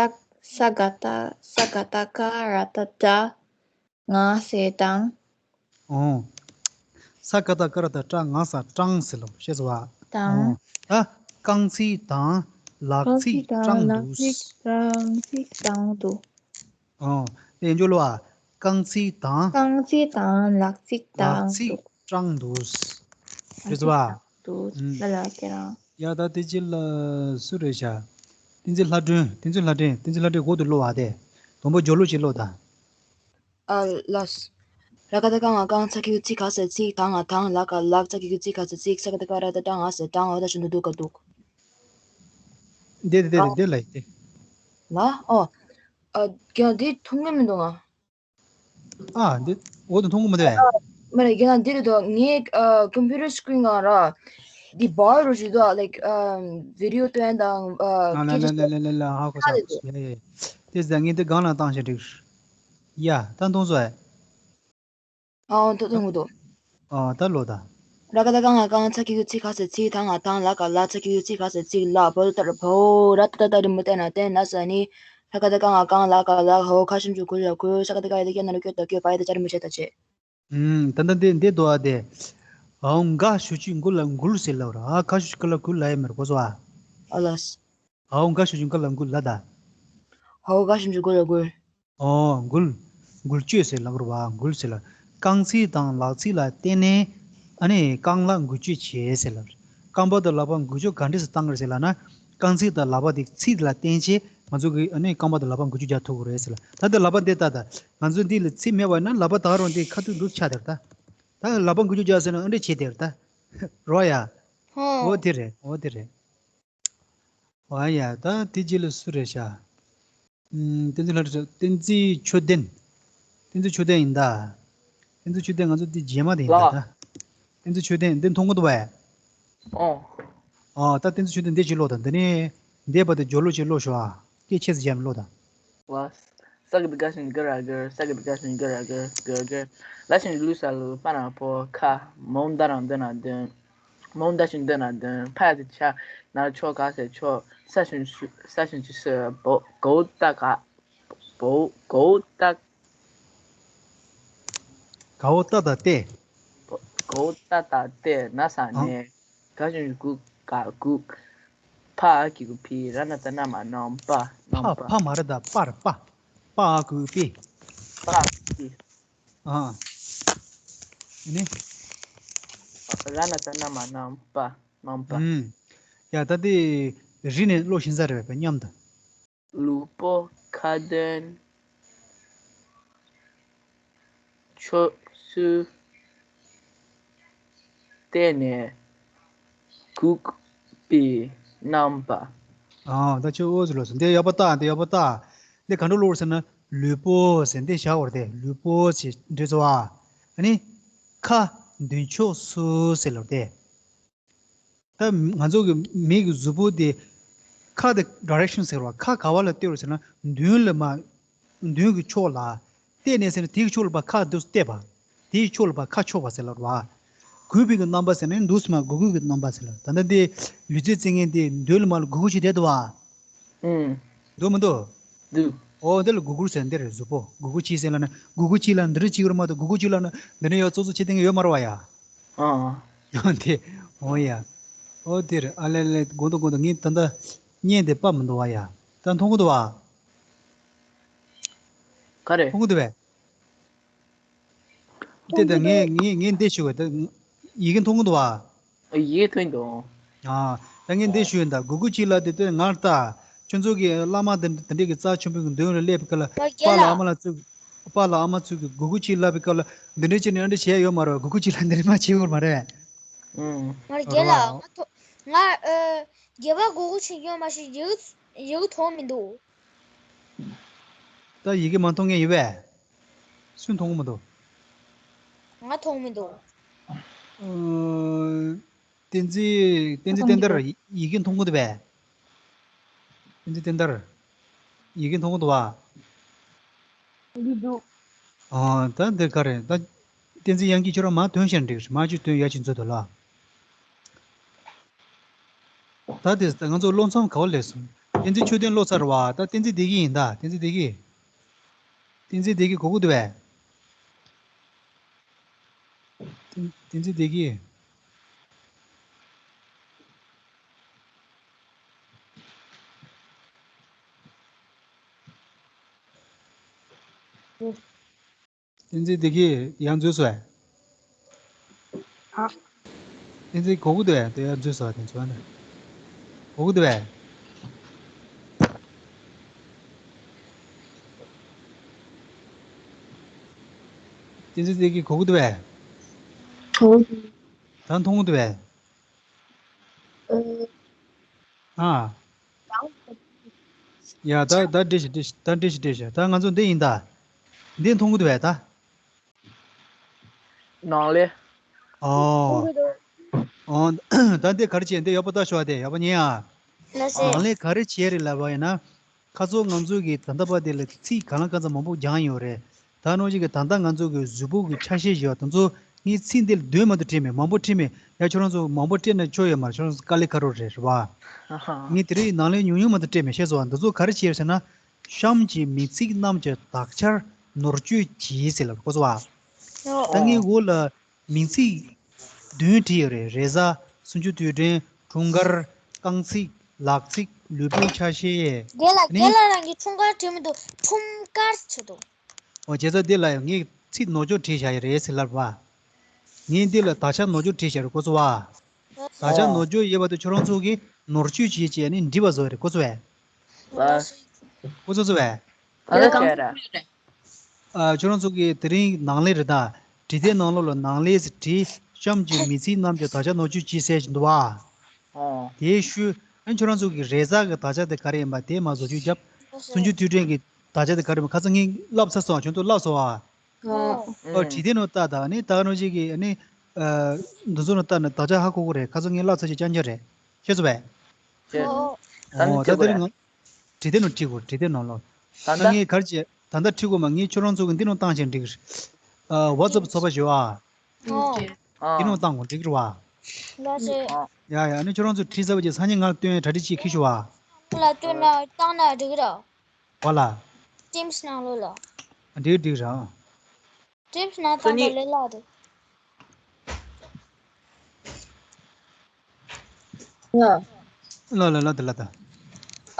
ས་ཀ་བཏགས་ས་ཀ་བཏགས་སྐ་ར་བཏགས་སྐྲ། ང་ས་དང་། ཨོ། ས་ཀ་བཏགས་སྐ་ར་བཏགས་སྐྲ་ང་ས་སྐྲངས་ཟེར་ལབ། ཤེས་སོང་བ། དང་། ཨོ། ད་རྐང་ཚིག་དང་ལག་ཚིག་སྐྲངས་འདུག་རྐང་ཚིག་དང་ལག་ཚིག་སྐྲངས་འདུག་ཨོ། དེ་ཡན་ཆད་ཀློག་ཨ། རྐང་ཚིག་དང་། རྐང་ཚིག་དང་ལག་ཚིག་ལག་དང་ཚིག་འདུག་སྐྲངས་འདུག་ཤེས་སོང་བ། འདུག་ཨུམ། ལ་ལ་ཁྱེད་རང་། ཡ་ད་དེ་རྗེས་ལ་སུ་རེད་ཤག་བསྟན་འཛིན་ལྷ་སྒྲོན། བསྟན་འཛིན་ལྷ་སྒྲོན། བསྟན་འཛིན་ལྷ་སྒྲོན་འོག་ཏུ་ཀློག་ཨ། དེ་དང་པོ་སྦྱོར་ཀློག་ཅིག་ཀློག་དང་། ཨ་ལགས། ར་ཀ་བཏགས་རྐ་ང་རྐང་། ཚ་གི་གུ་ཚི་ག་ས་ཚིག་དང་ང་དང་། ལ་ཀ་ལག་ཚ་གི་གུ་ཚི་ག་ས་ཚིག་ས་ཀ་བཏགས་སྐ་ར་བཏགས་སྐྲ་ང་ས་སྐྲངས། འོ་ད་ཞབས་ཀྱུ་དུ་ག་དུག་འདི་འདི་འདི་ལ་འདི། ལ་ཨོ། ཨ་རྒན་འདི་མཐོང་གི་མི་འདུག་ང་། ཨ་འདི་འོག་ཏུ་མཐོང་གི་མི་འདུག་ཨེ། མ་རེད། རྒན་ལགས་འདི་རེད་དོ། ངའི་ཨ་ཀམ་པུ་ཊར་སི་ཀི་རིན་སྒང་ར་འདི་བར་རུ་བཞུགས་འདུག་ལའིཀ་ཨ་བི་ཌི་ཡོ་སྟོན་དང་ཨ། ཨ་ལ་ལ་ལ་ལ་ལ་ཧ་གོ་ས་ཧ་གོ་ས། ཡ་ཡ་ཡ། དེ་ཟ་ངས་འདི་སྒང་ལ་བཏང་ཤག་འགྲིག་ཡ་ད་མཐོང་སོང་ཨེ། ཨ་འོ་ད་མཐོང་གི་འདུག་ཨ་ད་ཀློག་དང་། ར་ཀ་བཏགས་རྐ་ང་རྐང་། ཚ་གི་གུ་ཚི་ག་ས་ཚིག་དང་ང་དང་། ལ་ཀ་ལག་ཚ་གི་གུ་ཚི་ག་ས་ཚིག་ལ། བོ་ད་བོ་ར་ཏ་ཏ་རི་མོ་བཏགས་ན་བཏོན། ན་ས་ནི། ར་ཀ་བཏགས་རྐ་ང་རྐང་། ལ་ཀ་ལག་འོ་ག་ཞབས་ཀྱུ་གུ་ལ་གུ། ས་ཀ་བཏགས་སྐ་ར་བཏགས་སྐྱ་ན་རོ་སྐྱོ་ད་སྐྱོ། བ་ཡ་བཏགས་བྱ་རི་མོ་བྱ་ད་བྱེད། ཨུམ། ད་ལྟ་འདི་འདི་འདུག་ཨ། དེ་འོ་ག་ཞབས་ཀྱུ་གུ་ལ་འགུལ་ཟེར་ལབ་ར། ཨ་ག་ཞབས་ཀྱུ་གུ་ལ་གུ་ལ་ཡ་མེར་གོ་སོ་ཨ། ཨ་ལགས། འོ་ག་ཞབས་ཀྱུ་གུ་ལ་འགུལ་ལ་ད། འོ་ག་ཞབས་ཀྱུ་གུ་ལ་འགུལ། ཨོ་འགུལ། འགུལ་སྐྱོད་ཟེར་ལབ་ར་བ། འགུལ་ཟེར་ལ། རྐང་ཚིག་དང་ལག་ཚིག་ལ་བརྟེན་ནས་ ཨ་ནི་རྐང་ལག་འགུལ་སྐྱོད་བྱེད་ཟེར་ལབ། རྐང་པ་དང་ལག་པ་འགུལ་སྐྱོད་ག་འདྲས་སུ་བཏང་གི་རེད་ཟེར་ལབ་ན། རྐང་ཚིགས་དང་ལག་པ་དེ་ཚིགས་ལ་བརྟེན་བྱས་ང་ཚོ་གི་ཨ་ནི་རྐང་པ་དང་ལག་པ་འགུལ་སྐྱོད་རྒྱག་ཐུབ་ཀྱི་རེད་ཟེར་ལབ། ད་ལྟ་ལག་པ་འདི་ལྟ་ད། ང་ཚོ་འདི་ལ་ཚིགས་མེད་པ་ན་ལག་པ་དག་རུང་འདི་ཁ་ཐུག་འདུག་ཆགས་དེར་ད། ད་ལག་པ་འགུལ་སྐྱོད་རྒྱག་ཟེར་ན་ཨ་འདྲས་བྱེད་དེར་ད། རོ་ཡ། ཧོ། འོ་དེ་རེད། འོ་དེ་རེད། འོ་ཡ། ད་དེ་རྗེས་ལ་སུ་རེད་ཤག་ཨུམ། བསྟན་འཛིན་ལྷ་བྲིས། བསྟན་འཛིན་ཆོས་ལྡན། བསྟན་འཛིན་ཆོས་ལྡན་ཡིན་ད། བསྟན་འཛིན་ཆོས་ལྡན་ང་ཚོ་འདི་རྗེས་མ་དེ་ཡིན་ད་ལགས། ད། བསྟན་འཛིན་ཆོས་ལྡན་འདི་མཐོང་གི་འདུག་བས། ཨོ། ཨ། ད་བསྟན་འཛིན་ཆོས་ལྡན་འདི་ཅིག་ཀློག་དང་། འདི་ནས་འདས་པ་དེ་སྦྱོར་ཀློག་ཅིག་ཀློག་ཤོག་ཨ། སྐད་ཆེ་ཙམ་བྱས་ནས་ཀློག་དང་། ལགས། ས་གི་དགའ་ཞིང་དགའ་ར་དགའ། ས་གི་དགའ་ཞིང་དགའ་ར་དགའ་དགའ་དགའ། ལ་ཞིང་ལུ་ས་ལུ་པ་ན་པོ་ཁ། མོ་ད་རང་འདོན་ན་འདོན། མོ་ད་ཞིང་འདོན་ན་འདོན། ཕ་ཡ་ཏི་ཆ། ན་ཆོ་ག་ས་ཆོ། ས་ཞིང་ས་ཞིང་ཆི་ས་བོ་གོ་ད་ག་བོ་གོ་ད། གའོ་ཏ་དང་ཏེ། གའོ་ཏ་དང་ཏེ་ན་ས་ཨང་། ནས། ག་ཞིང་གུ་ག་གུ། ཕ་ཨ་གི་གུ་ཕི། ར་ན་ཙ་ན་མ་ནམ་པ། ཕ་ནམ་པ། ཕ་མ་ར་ད་པ་ར་པ། པ་ཨ་གུ་པི། པ་ཨ་གུ་ཕི། ཨ། ནི། ར་ན་ཙ་ན་མ་ནམ་པ། ནམ་པ། ཨུམ། ཡ་ད་དེ་རི་ནས་ཀློག་ཤེས་ས་རེད་པས་མཉམ་དུ། ལུས་པོ་ཁ་འདོན། ཆོས་སུ་བརྟེན་ནས་གུག་པའི་རྣམ་པ། ཨ། ད་ཁྱོད་འོ་ཟེར་ལོ་ཟེར། འདི་ཡག་པོ་ལྟ། འདི་ཡག་པོ་ལྟ། འདི་ག་འདྲ་ཀློག་ཟེར་ན། ལུས་པོ་ཟེར་འདི་བཞག་པ་རེད་དེ། ལུས་པོ་ཞེས་འདྲི་ཚོ་བ། ཨ་ནི། ཁ་མདུན་ཕྱོགས་སུ་ཟེར་ལབ་དེ། ད་ང་ཚོ་གི་མི་གི་གཟུགས་པོ་དེ་ཁ་དེ་ཌའི་རེག་ཤན་ཟེར་བ། ཁ་ག་བ་ལ་གཏད་རོགས་ཟེར་ན་མདུན་ལ་མ། མདུན་གྱི་ཕྱོགས་ལ་གཏད་ནས་ཟེར་ན་དེའི་ཕྱོགས་ལ་ཕར་ཁ་འདུག་གཏད་པ། དེའི་ཕྱོགས་ལ་ཕར་ཁ་ཕྱོགས་པ་ཟེར་ལབ་ར། གུས་པའི་གི་རྣམ་པ་ཟེར་ན་འདུག་སེ་མར་གུག་གུག་གི་རྣམ་པ་ཟེར་ལབ། ད་ལྟ་འདི་ལུས་རྩལ་རྩེད་མཁན་དེ་མདུན་ལ་མར་ལ་གུག་གུག་བྱས་བསྡད་འདུག་བ། ཨུམ། འདུག་མི་འདུག་འདུག་ཨོ་འདི་ལ་གུག་གུག་ཟེར། འདི་རེད་གཟུགས་པོ། གུག་གུག་གཅིག་ཟེར་ལབ་ན་གུག་གུག་གཅིག་ལ་འདི་འདྲ་བྱེད་ཀྱི་རེད་མ་གཏོགས་གུག་གུག་གཅིག་ལབ་ན་འདི་འདྲ་ཡོད་ཙོག་ཙོག་བྱེད་བསྡད་མཁན་ཡོད་མ་རེད་བ་ཡ། ཨ། ཨོ་དེ། ཨོ་ཡ། ཨོ་དེ་རེད། ཨ་ལེ་ལེ་དགོངས་དག་དགོངས་དག་ངས་ད་ལྟ་བརྙན་དེ་ཕབ་མི་འདུག་བ་ཡ། ད་མཐོང་གི་འདུག་བ། ག་རེ། མཐོང་གི་འདུག་བས། དེ་ད་ངས་ངས་ངས་འདི་ཞུ་བ་ད། ཡི་གེ་མཐོང་གི་འདུག་བ། ཡི་གེ་མཐོང་གི་འདུག་ཨ། ད་ངས་འདི་ཞུ་ཡིན་ད། གུག་གུག་གཅིག་ལ་དེ་ལྟར་ངར་ལྟ། ཁྱོད་ཚོ་གི་བླ་མ་དེ་དེ་འདྲས་ཀྱི་རྩ་ཆེན་པོའི་མདུན་ལ་སླེབས་པའི་སྐབས་ལ་པཱ་ལགས་ཨ་མ་ལགས་ཚོས། པཱ་ལགས་ཨ་མ་ཚོས་གི་གུག་གུག་གཅིག་ལབ་པའི་སྐབས་ལ་འདི་འདྲས་བྱས་ནས་ཨ་འདྲས་བྱས་ཡོད་མ་རེད། གུག་གུག་གཅིག་ལ་འདི་འདྲས་མ་བྱས་ཡོད་མ་རེད། ཨང་། ང་རྒན་ལགས་ང་ཐོ་ང་ཨ་རྒན་པ་གུག་གུག་གཅིག་ཡོད་མ་ཤེས། ཡིག་ཡིག་མཐོང་མི་འདུག་ད་ཡི་གེ་མ་མཐོང་མཁན་ཡོད་པས། སུས་མཐོང་གི་མི་འདུག་ང་མཐོང་མི་འདུག་ཨ། བསྟན་འཛིན་བསྟན་འཛིན་བསྟན་དར་ཡི་གེ་མཐོང་གི་འདུག་པས། བསྟན་འཛིན་བསྟན་དར། ཡི་གེ་མཐོང་གི་འདུག་བ། འདི་འདུག་ཨ། ད་འདི་ག་རེད་ད། བསྟན་འཛིན་དབྱངས་སྐྱིད། ཁྱོད་རང་མར་ཐོན་ཤེས་འགྲིག་མར་ཅིག་ཐོན་ཡ་ཅིག་མཛོད་དུ་ལ། ད་དེ་ང་ཚོ་ཀློག་མཚམས་ག་བ་སླེབས་སོང་། བསྟན་འཛིན་ཆོས་ལྡན་ཀློག་ཚར་བ། ད་བསྟན་འཛིན་བདེ་སྐྱིད་ཡིན་ད། བསྟན་འཛིན་བདེ་སྐྱིད། བསྟན་འཛིན་བདེ་སྐྱིད་གོ་གི་འདུག་བས། བསྟན་བསྟན་འཛིན་བདེ་སྐྱིད། བསྟན་འཛིན་བདེ་སྐྱིད་ཡར་འཛུལ་སོང་ངས། ཨ། བསྟན་འཛིན་གོ་གི་འདུག་གས། དེ་ཡར་འཛུལ་སོང་། དེ་ཚོ་ནི་གོ་གི་འདུག་གས། བསྟན་འཛིན་བདེ་སྐྱིད་གོ་གི་འདུག་གས། གོ་གི་འདུག་ད་མཐོང་གི་འདུག་གས། ཨ། ཡ་ད་ད་འགྲིག་ཤག་འགྲིག་ཤག་ད་འགྲིག་ཤག་འགྲིག་ཤག་ད་ང་ཚོ་འདི་ཡིན་ད། འདི་མཐོང་གི་འདུག་བས་ད། ནང་ལས། ཨོ། ཨོ། ད་འདི་ག་རེ་བྱས། འདི་ཡག་པོ་ལྟ་ཤོག་ཨ། དེ་ཡག་པོ་ཉན་ཨ། ལགས་སེ། ནང་ལས་ག་རེ་བྱས་རེད་ལབ་པ་ཡིན་ན། ཁ་སང་ང་ཚོ་གིས་ད་ལྟ་བར་དེ་ལ་ཚིག་གང་ལ་གང་འཚམ་མང་པོ་སྦྱངས་ཡོད་རེད། ད་ནང་བཞིན་གྱི་ད་ལྟ་ང་ཚོ་གི་གཟུགས་པོ་གི་ཆ་ཤས་ཞེས་པ་དེ་ཚོ་ངས་ཚིག་འདི་ལ་བསྡུས་མ་གཏོགས་བྲིས་མེད། མང་པོ་བྲིས་མེད། ཡ་ཁྱོད་རང་ཚོ་མང་པོ་བྲིས་ན་ཆོ་ཡོད་མ་རེད། ཁྱོད་རང་ཚོ་དཀའ་ལས་ཁག་པོ་རེད། རེད་པ། ངས་དེ་རིང་ནང་ལས་ཉུང་ཉུང་མ་གཏོགས་བྲིས་མེད། ཤེས་སོང་བ། འདི་ཚོ་ག་རེ་བྱས་ཟེར་ན། གཤམ་གྱི་མིང་ཚིག་རྣམས་ཀྱི་དག་ཆར་ནོར་བཅོས་གྱིས་ཟེར་ལབ་གོ་སོང་བ། ད་ངས་འོ་ལ་མིང་ཚིག་བདུན་བྲིས་ཡོད་རེད། རེས་གཟའ། སུམ་ཅུ་དུས་དྲན། འཁྲུངས་སྐར། རྐང་ཚིགས། ལག་ཚིགས། ལུས་པོའི་ཆ་ཤས། རྒན་ལགས། ནི། རྒན་ལགས་རང་གིས་འཁྲུངས་སྐར་བྲིས་མི་འདུག་འཁྲུངས་སྐར་བྲིས་འདུག་འོ་བྱས་ཙང་འདི་ལ་ཡང་ངས་ཚིག་ནོར་བཅོས་བྲིས་བཞག་ཡོད་རེད་ཟེར་ལབ་པ། ངས་འདི་ལ་དག་ཆ་ནོར་བཅོས་བྲིས་བཞག་རེད་ཁོ་ཚོ་བ། དག་ཆ་ནོར་བཅོས་ཡོད་པ་དེ་ཁྱོད་རང་ཚོ་གིས་ནོར་བཅོས་བྱས་བྱས་ནས་འབྲི་བ་བཟོ་རེད་ཁོ་ཚོ་བས། ཁོ་ཚོ་ཚོ་བས། ཨ་ལ་ཁྱོད་རང་ཚོ་གིས་དེ་རིང་ནང་ལས་རེད་ད། བྲིས་དེབ་ནང་ལོགས་ལ་ནང་ལས་བྲིས་གཤམ་གྱི་མི་ཚིག་རྣམས་ཀྱི་དག་ཆ་ནོར་བཅོས་བྱས་ཟེར་གྱི་འདུག་བ། དེའི་ཤུལ་ཨ་ཁྱོད་རང་ཚོ་གི་རེས་གཟའ་གི་དག་ཆ་དེ་ག་རེ་ཡིན་པ་དེ་མ་བཟོ་བཅོས་བརྒྱབ། གསུམ་བཅུ་དུས་དྲན་གྱི་དག་ཆ་དེ་ག་རེ་ཡིན་པ་ཁ་སང་ངས་བསླབས་ཚར་སོང་ཁྱོད་ཚོ་བསླབས་སོང་ཨ། ཨོ་བྲིས་དེ་ནོ་ལྟ་དང་ནི་ད་ནོ་ཅིག་གི་ནི་འདི་ཚོ་ནོ་ལྟ་ནི་དག་ཆ་ཧ་གོ་གི་རེད་ཁ་སང་ངས་བསླབས་ཚར་ཅིག་ཅང་ཅང་རེད་ཤེས་སོ་བས། ད་ནི་ཨོ་ད་དེ་རེད་ང་བྲིས་དེ་ནོ་བྲིས་གོ་བྲིས་དེ་ནོ་ལོ། ད་ད་ངས་གར་བྱས་ད་ལྟ་བྲིས་གོ་མ་ངས་ཁྱོད་རང་ཚོ་གི་འདི་ནོ་བཏང་ཞིང་འགྲིག་གི་རེད། ཨ་WhatsApp་ཚོགས་པ་ཞུ་ཨ། ཨོ་འདི་ནོ་བཏང་གོ་འགྲིག་གི་རེད་བ། ལགས་སེ། ཡ་ཡ་ཨ་ནི་ཁྱོད་རང་ཚོ་བྲིས་ཚར་བ་ཅིག་སང་ཉིན་ང་ལ་སྟོན་གྲ་སྒྲིག་ཅིག་ཁྱེར་ཤོག་ཨ། ལ་སྟོན་ན་བཏང་ན་འགྲིག་གི་རེད། བ་ལ། Teams ནང་ལོགས་ལ། འགྲིག་འགྲིག་རང་། Teams ནང་སང་ཉིན་ད་ལས་སླ་རེད། ཡ། ལ་ལ་ལ་ད་ལ་ད།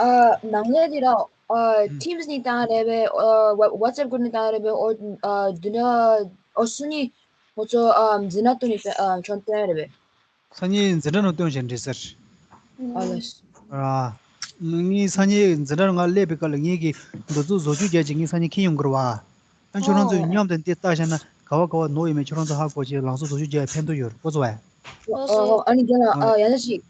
ཨ་ནང་ལས་དེ་ར་ཨ་Teams ནས་བཏང་རེད་པས། ཨ་Wha- WhatsApp group ནས་བཏང་རེད་པས། ཨོ་ཨ་དུ་ན་ཨོ་སུ་ནི་ང་ཚོ་ཨ་འཛིན་གྲྭ་དུ་ནས་ཨ་ཁྱོད་བཏང་རེད་པས། སང་ཉིན་འཛིན་གྲྭ་ནང་སྟོན་བཞིན་འགྲིག་ཟེར། ཨ་ལས། ཨ། ངས་སང་ཉིན་འཛིན་གྲྭ་ནང་སླེབས་པའི་སྐབས་ལ་ངེད་ཀྱིས་འདི་ཚོ་བཟོ་བཅོས་རྒྱག་ཅིག་ངས་སང་ཉིན་ཁྱེར་ཡོང་གི་རེད་བ། ཨ་ཁྱོད་རང་ཚོས་ཨོ། མཉམ་དུ་འདི་ལྟ་བྱས་ན་ག་བ་ག་བ་ནོར་ཡོད་མེད་ཁྱོད་རང་ཚོ་ཧ་གོ་ཅིག་ལམ་སང་བཟོ་བཅོས་རྒྱག་ཕན་ཐོགས་ཡོད་རེད་ཁོ་ཚོ་བས། ཨོ་ཨོ་ཨོ་ཨ་ནི་རྒན་ལགས་ཨ་ཡ་ན་ཞིག་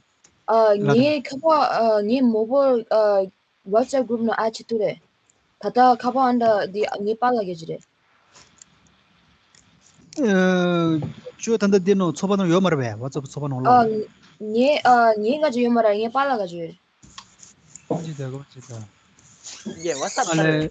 ཨ་ལ་ད། ངའི་ཁ་པར་ཨ་ངའི་མོ་པོ་ཨ་WhatsApp group ནང་ཨ་ཆི་ཏུ་རེད། ད་ལྟ་ཁ་པར་ཨ་འདྲ་འདི་ངའི་པཱ་ལགས་ཀྱི་རེད། ཨ་ཁྱོད་ད་ལྟ་འདི་ནང་ཚོགས་པ་ནང་ཡོད་མ་རེད་པས། WhatsApp ཚོགས་པ་ནང་ཨ་ལོགས། ངའི་ཨ་ངའི་ང་ཅི་ཡོད་མ་རེད། ངའི་པཱ་ལགས་ཀྱི་ཡོད་རེད། ཅི་ད་གོ་ཅི་ད། ཡེ་WhatsApp ཨ་ལས།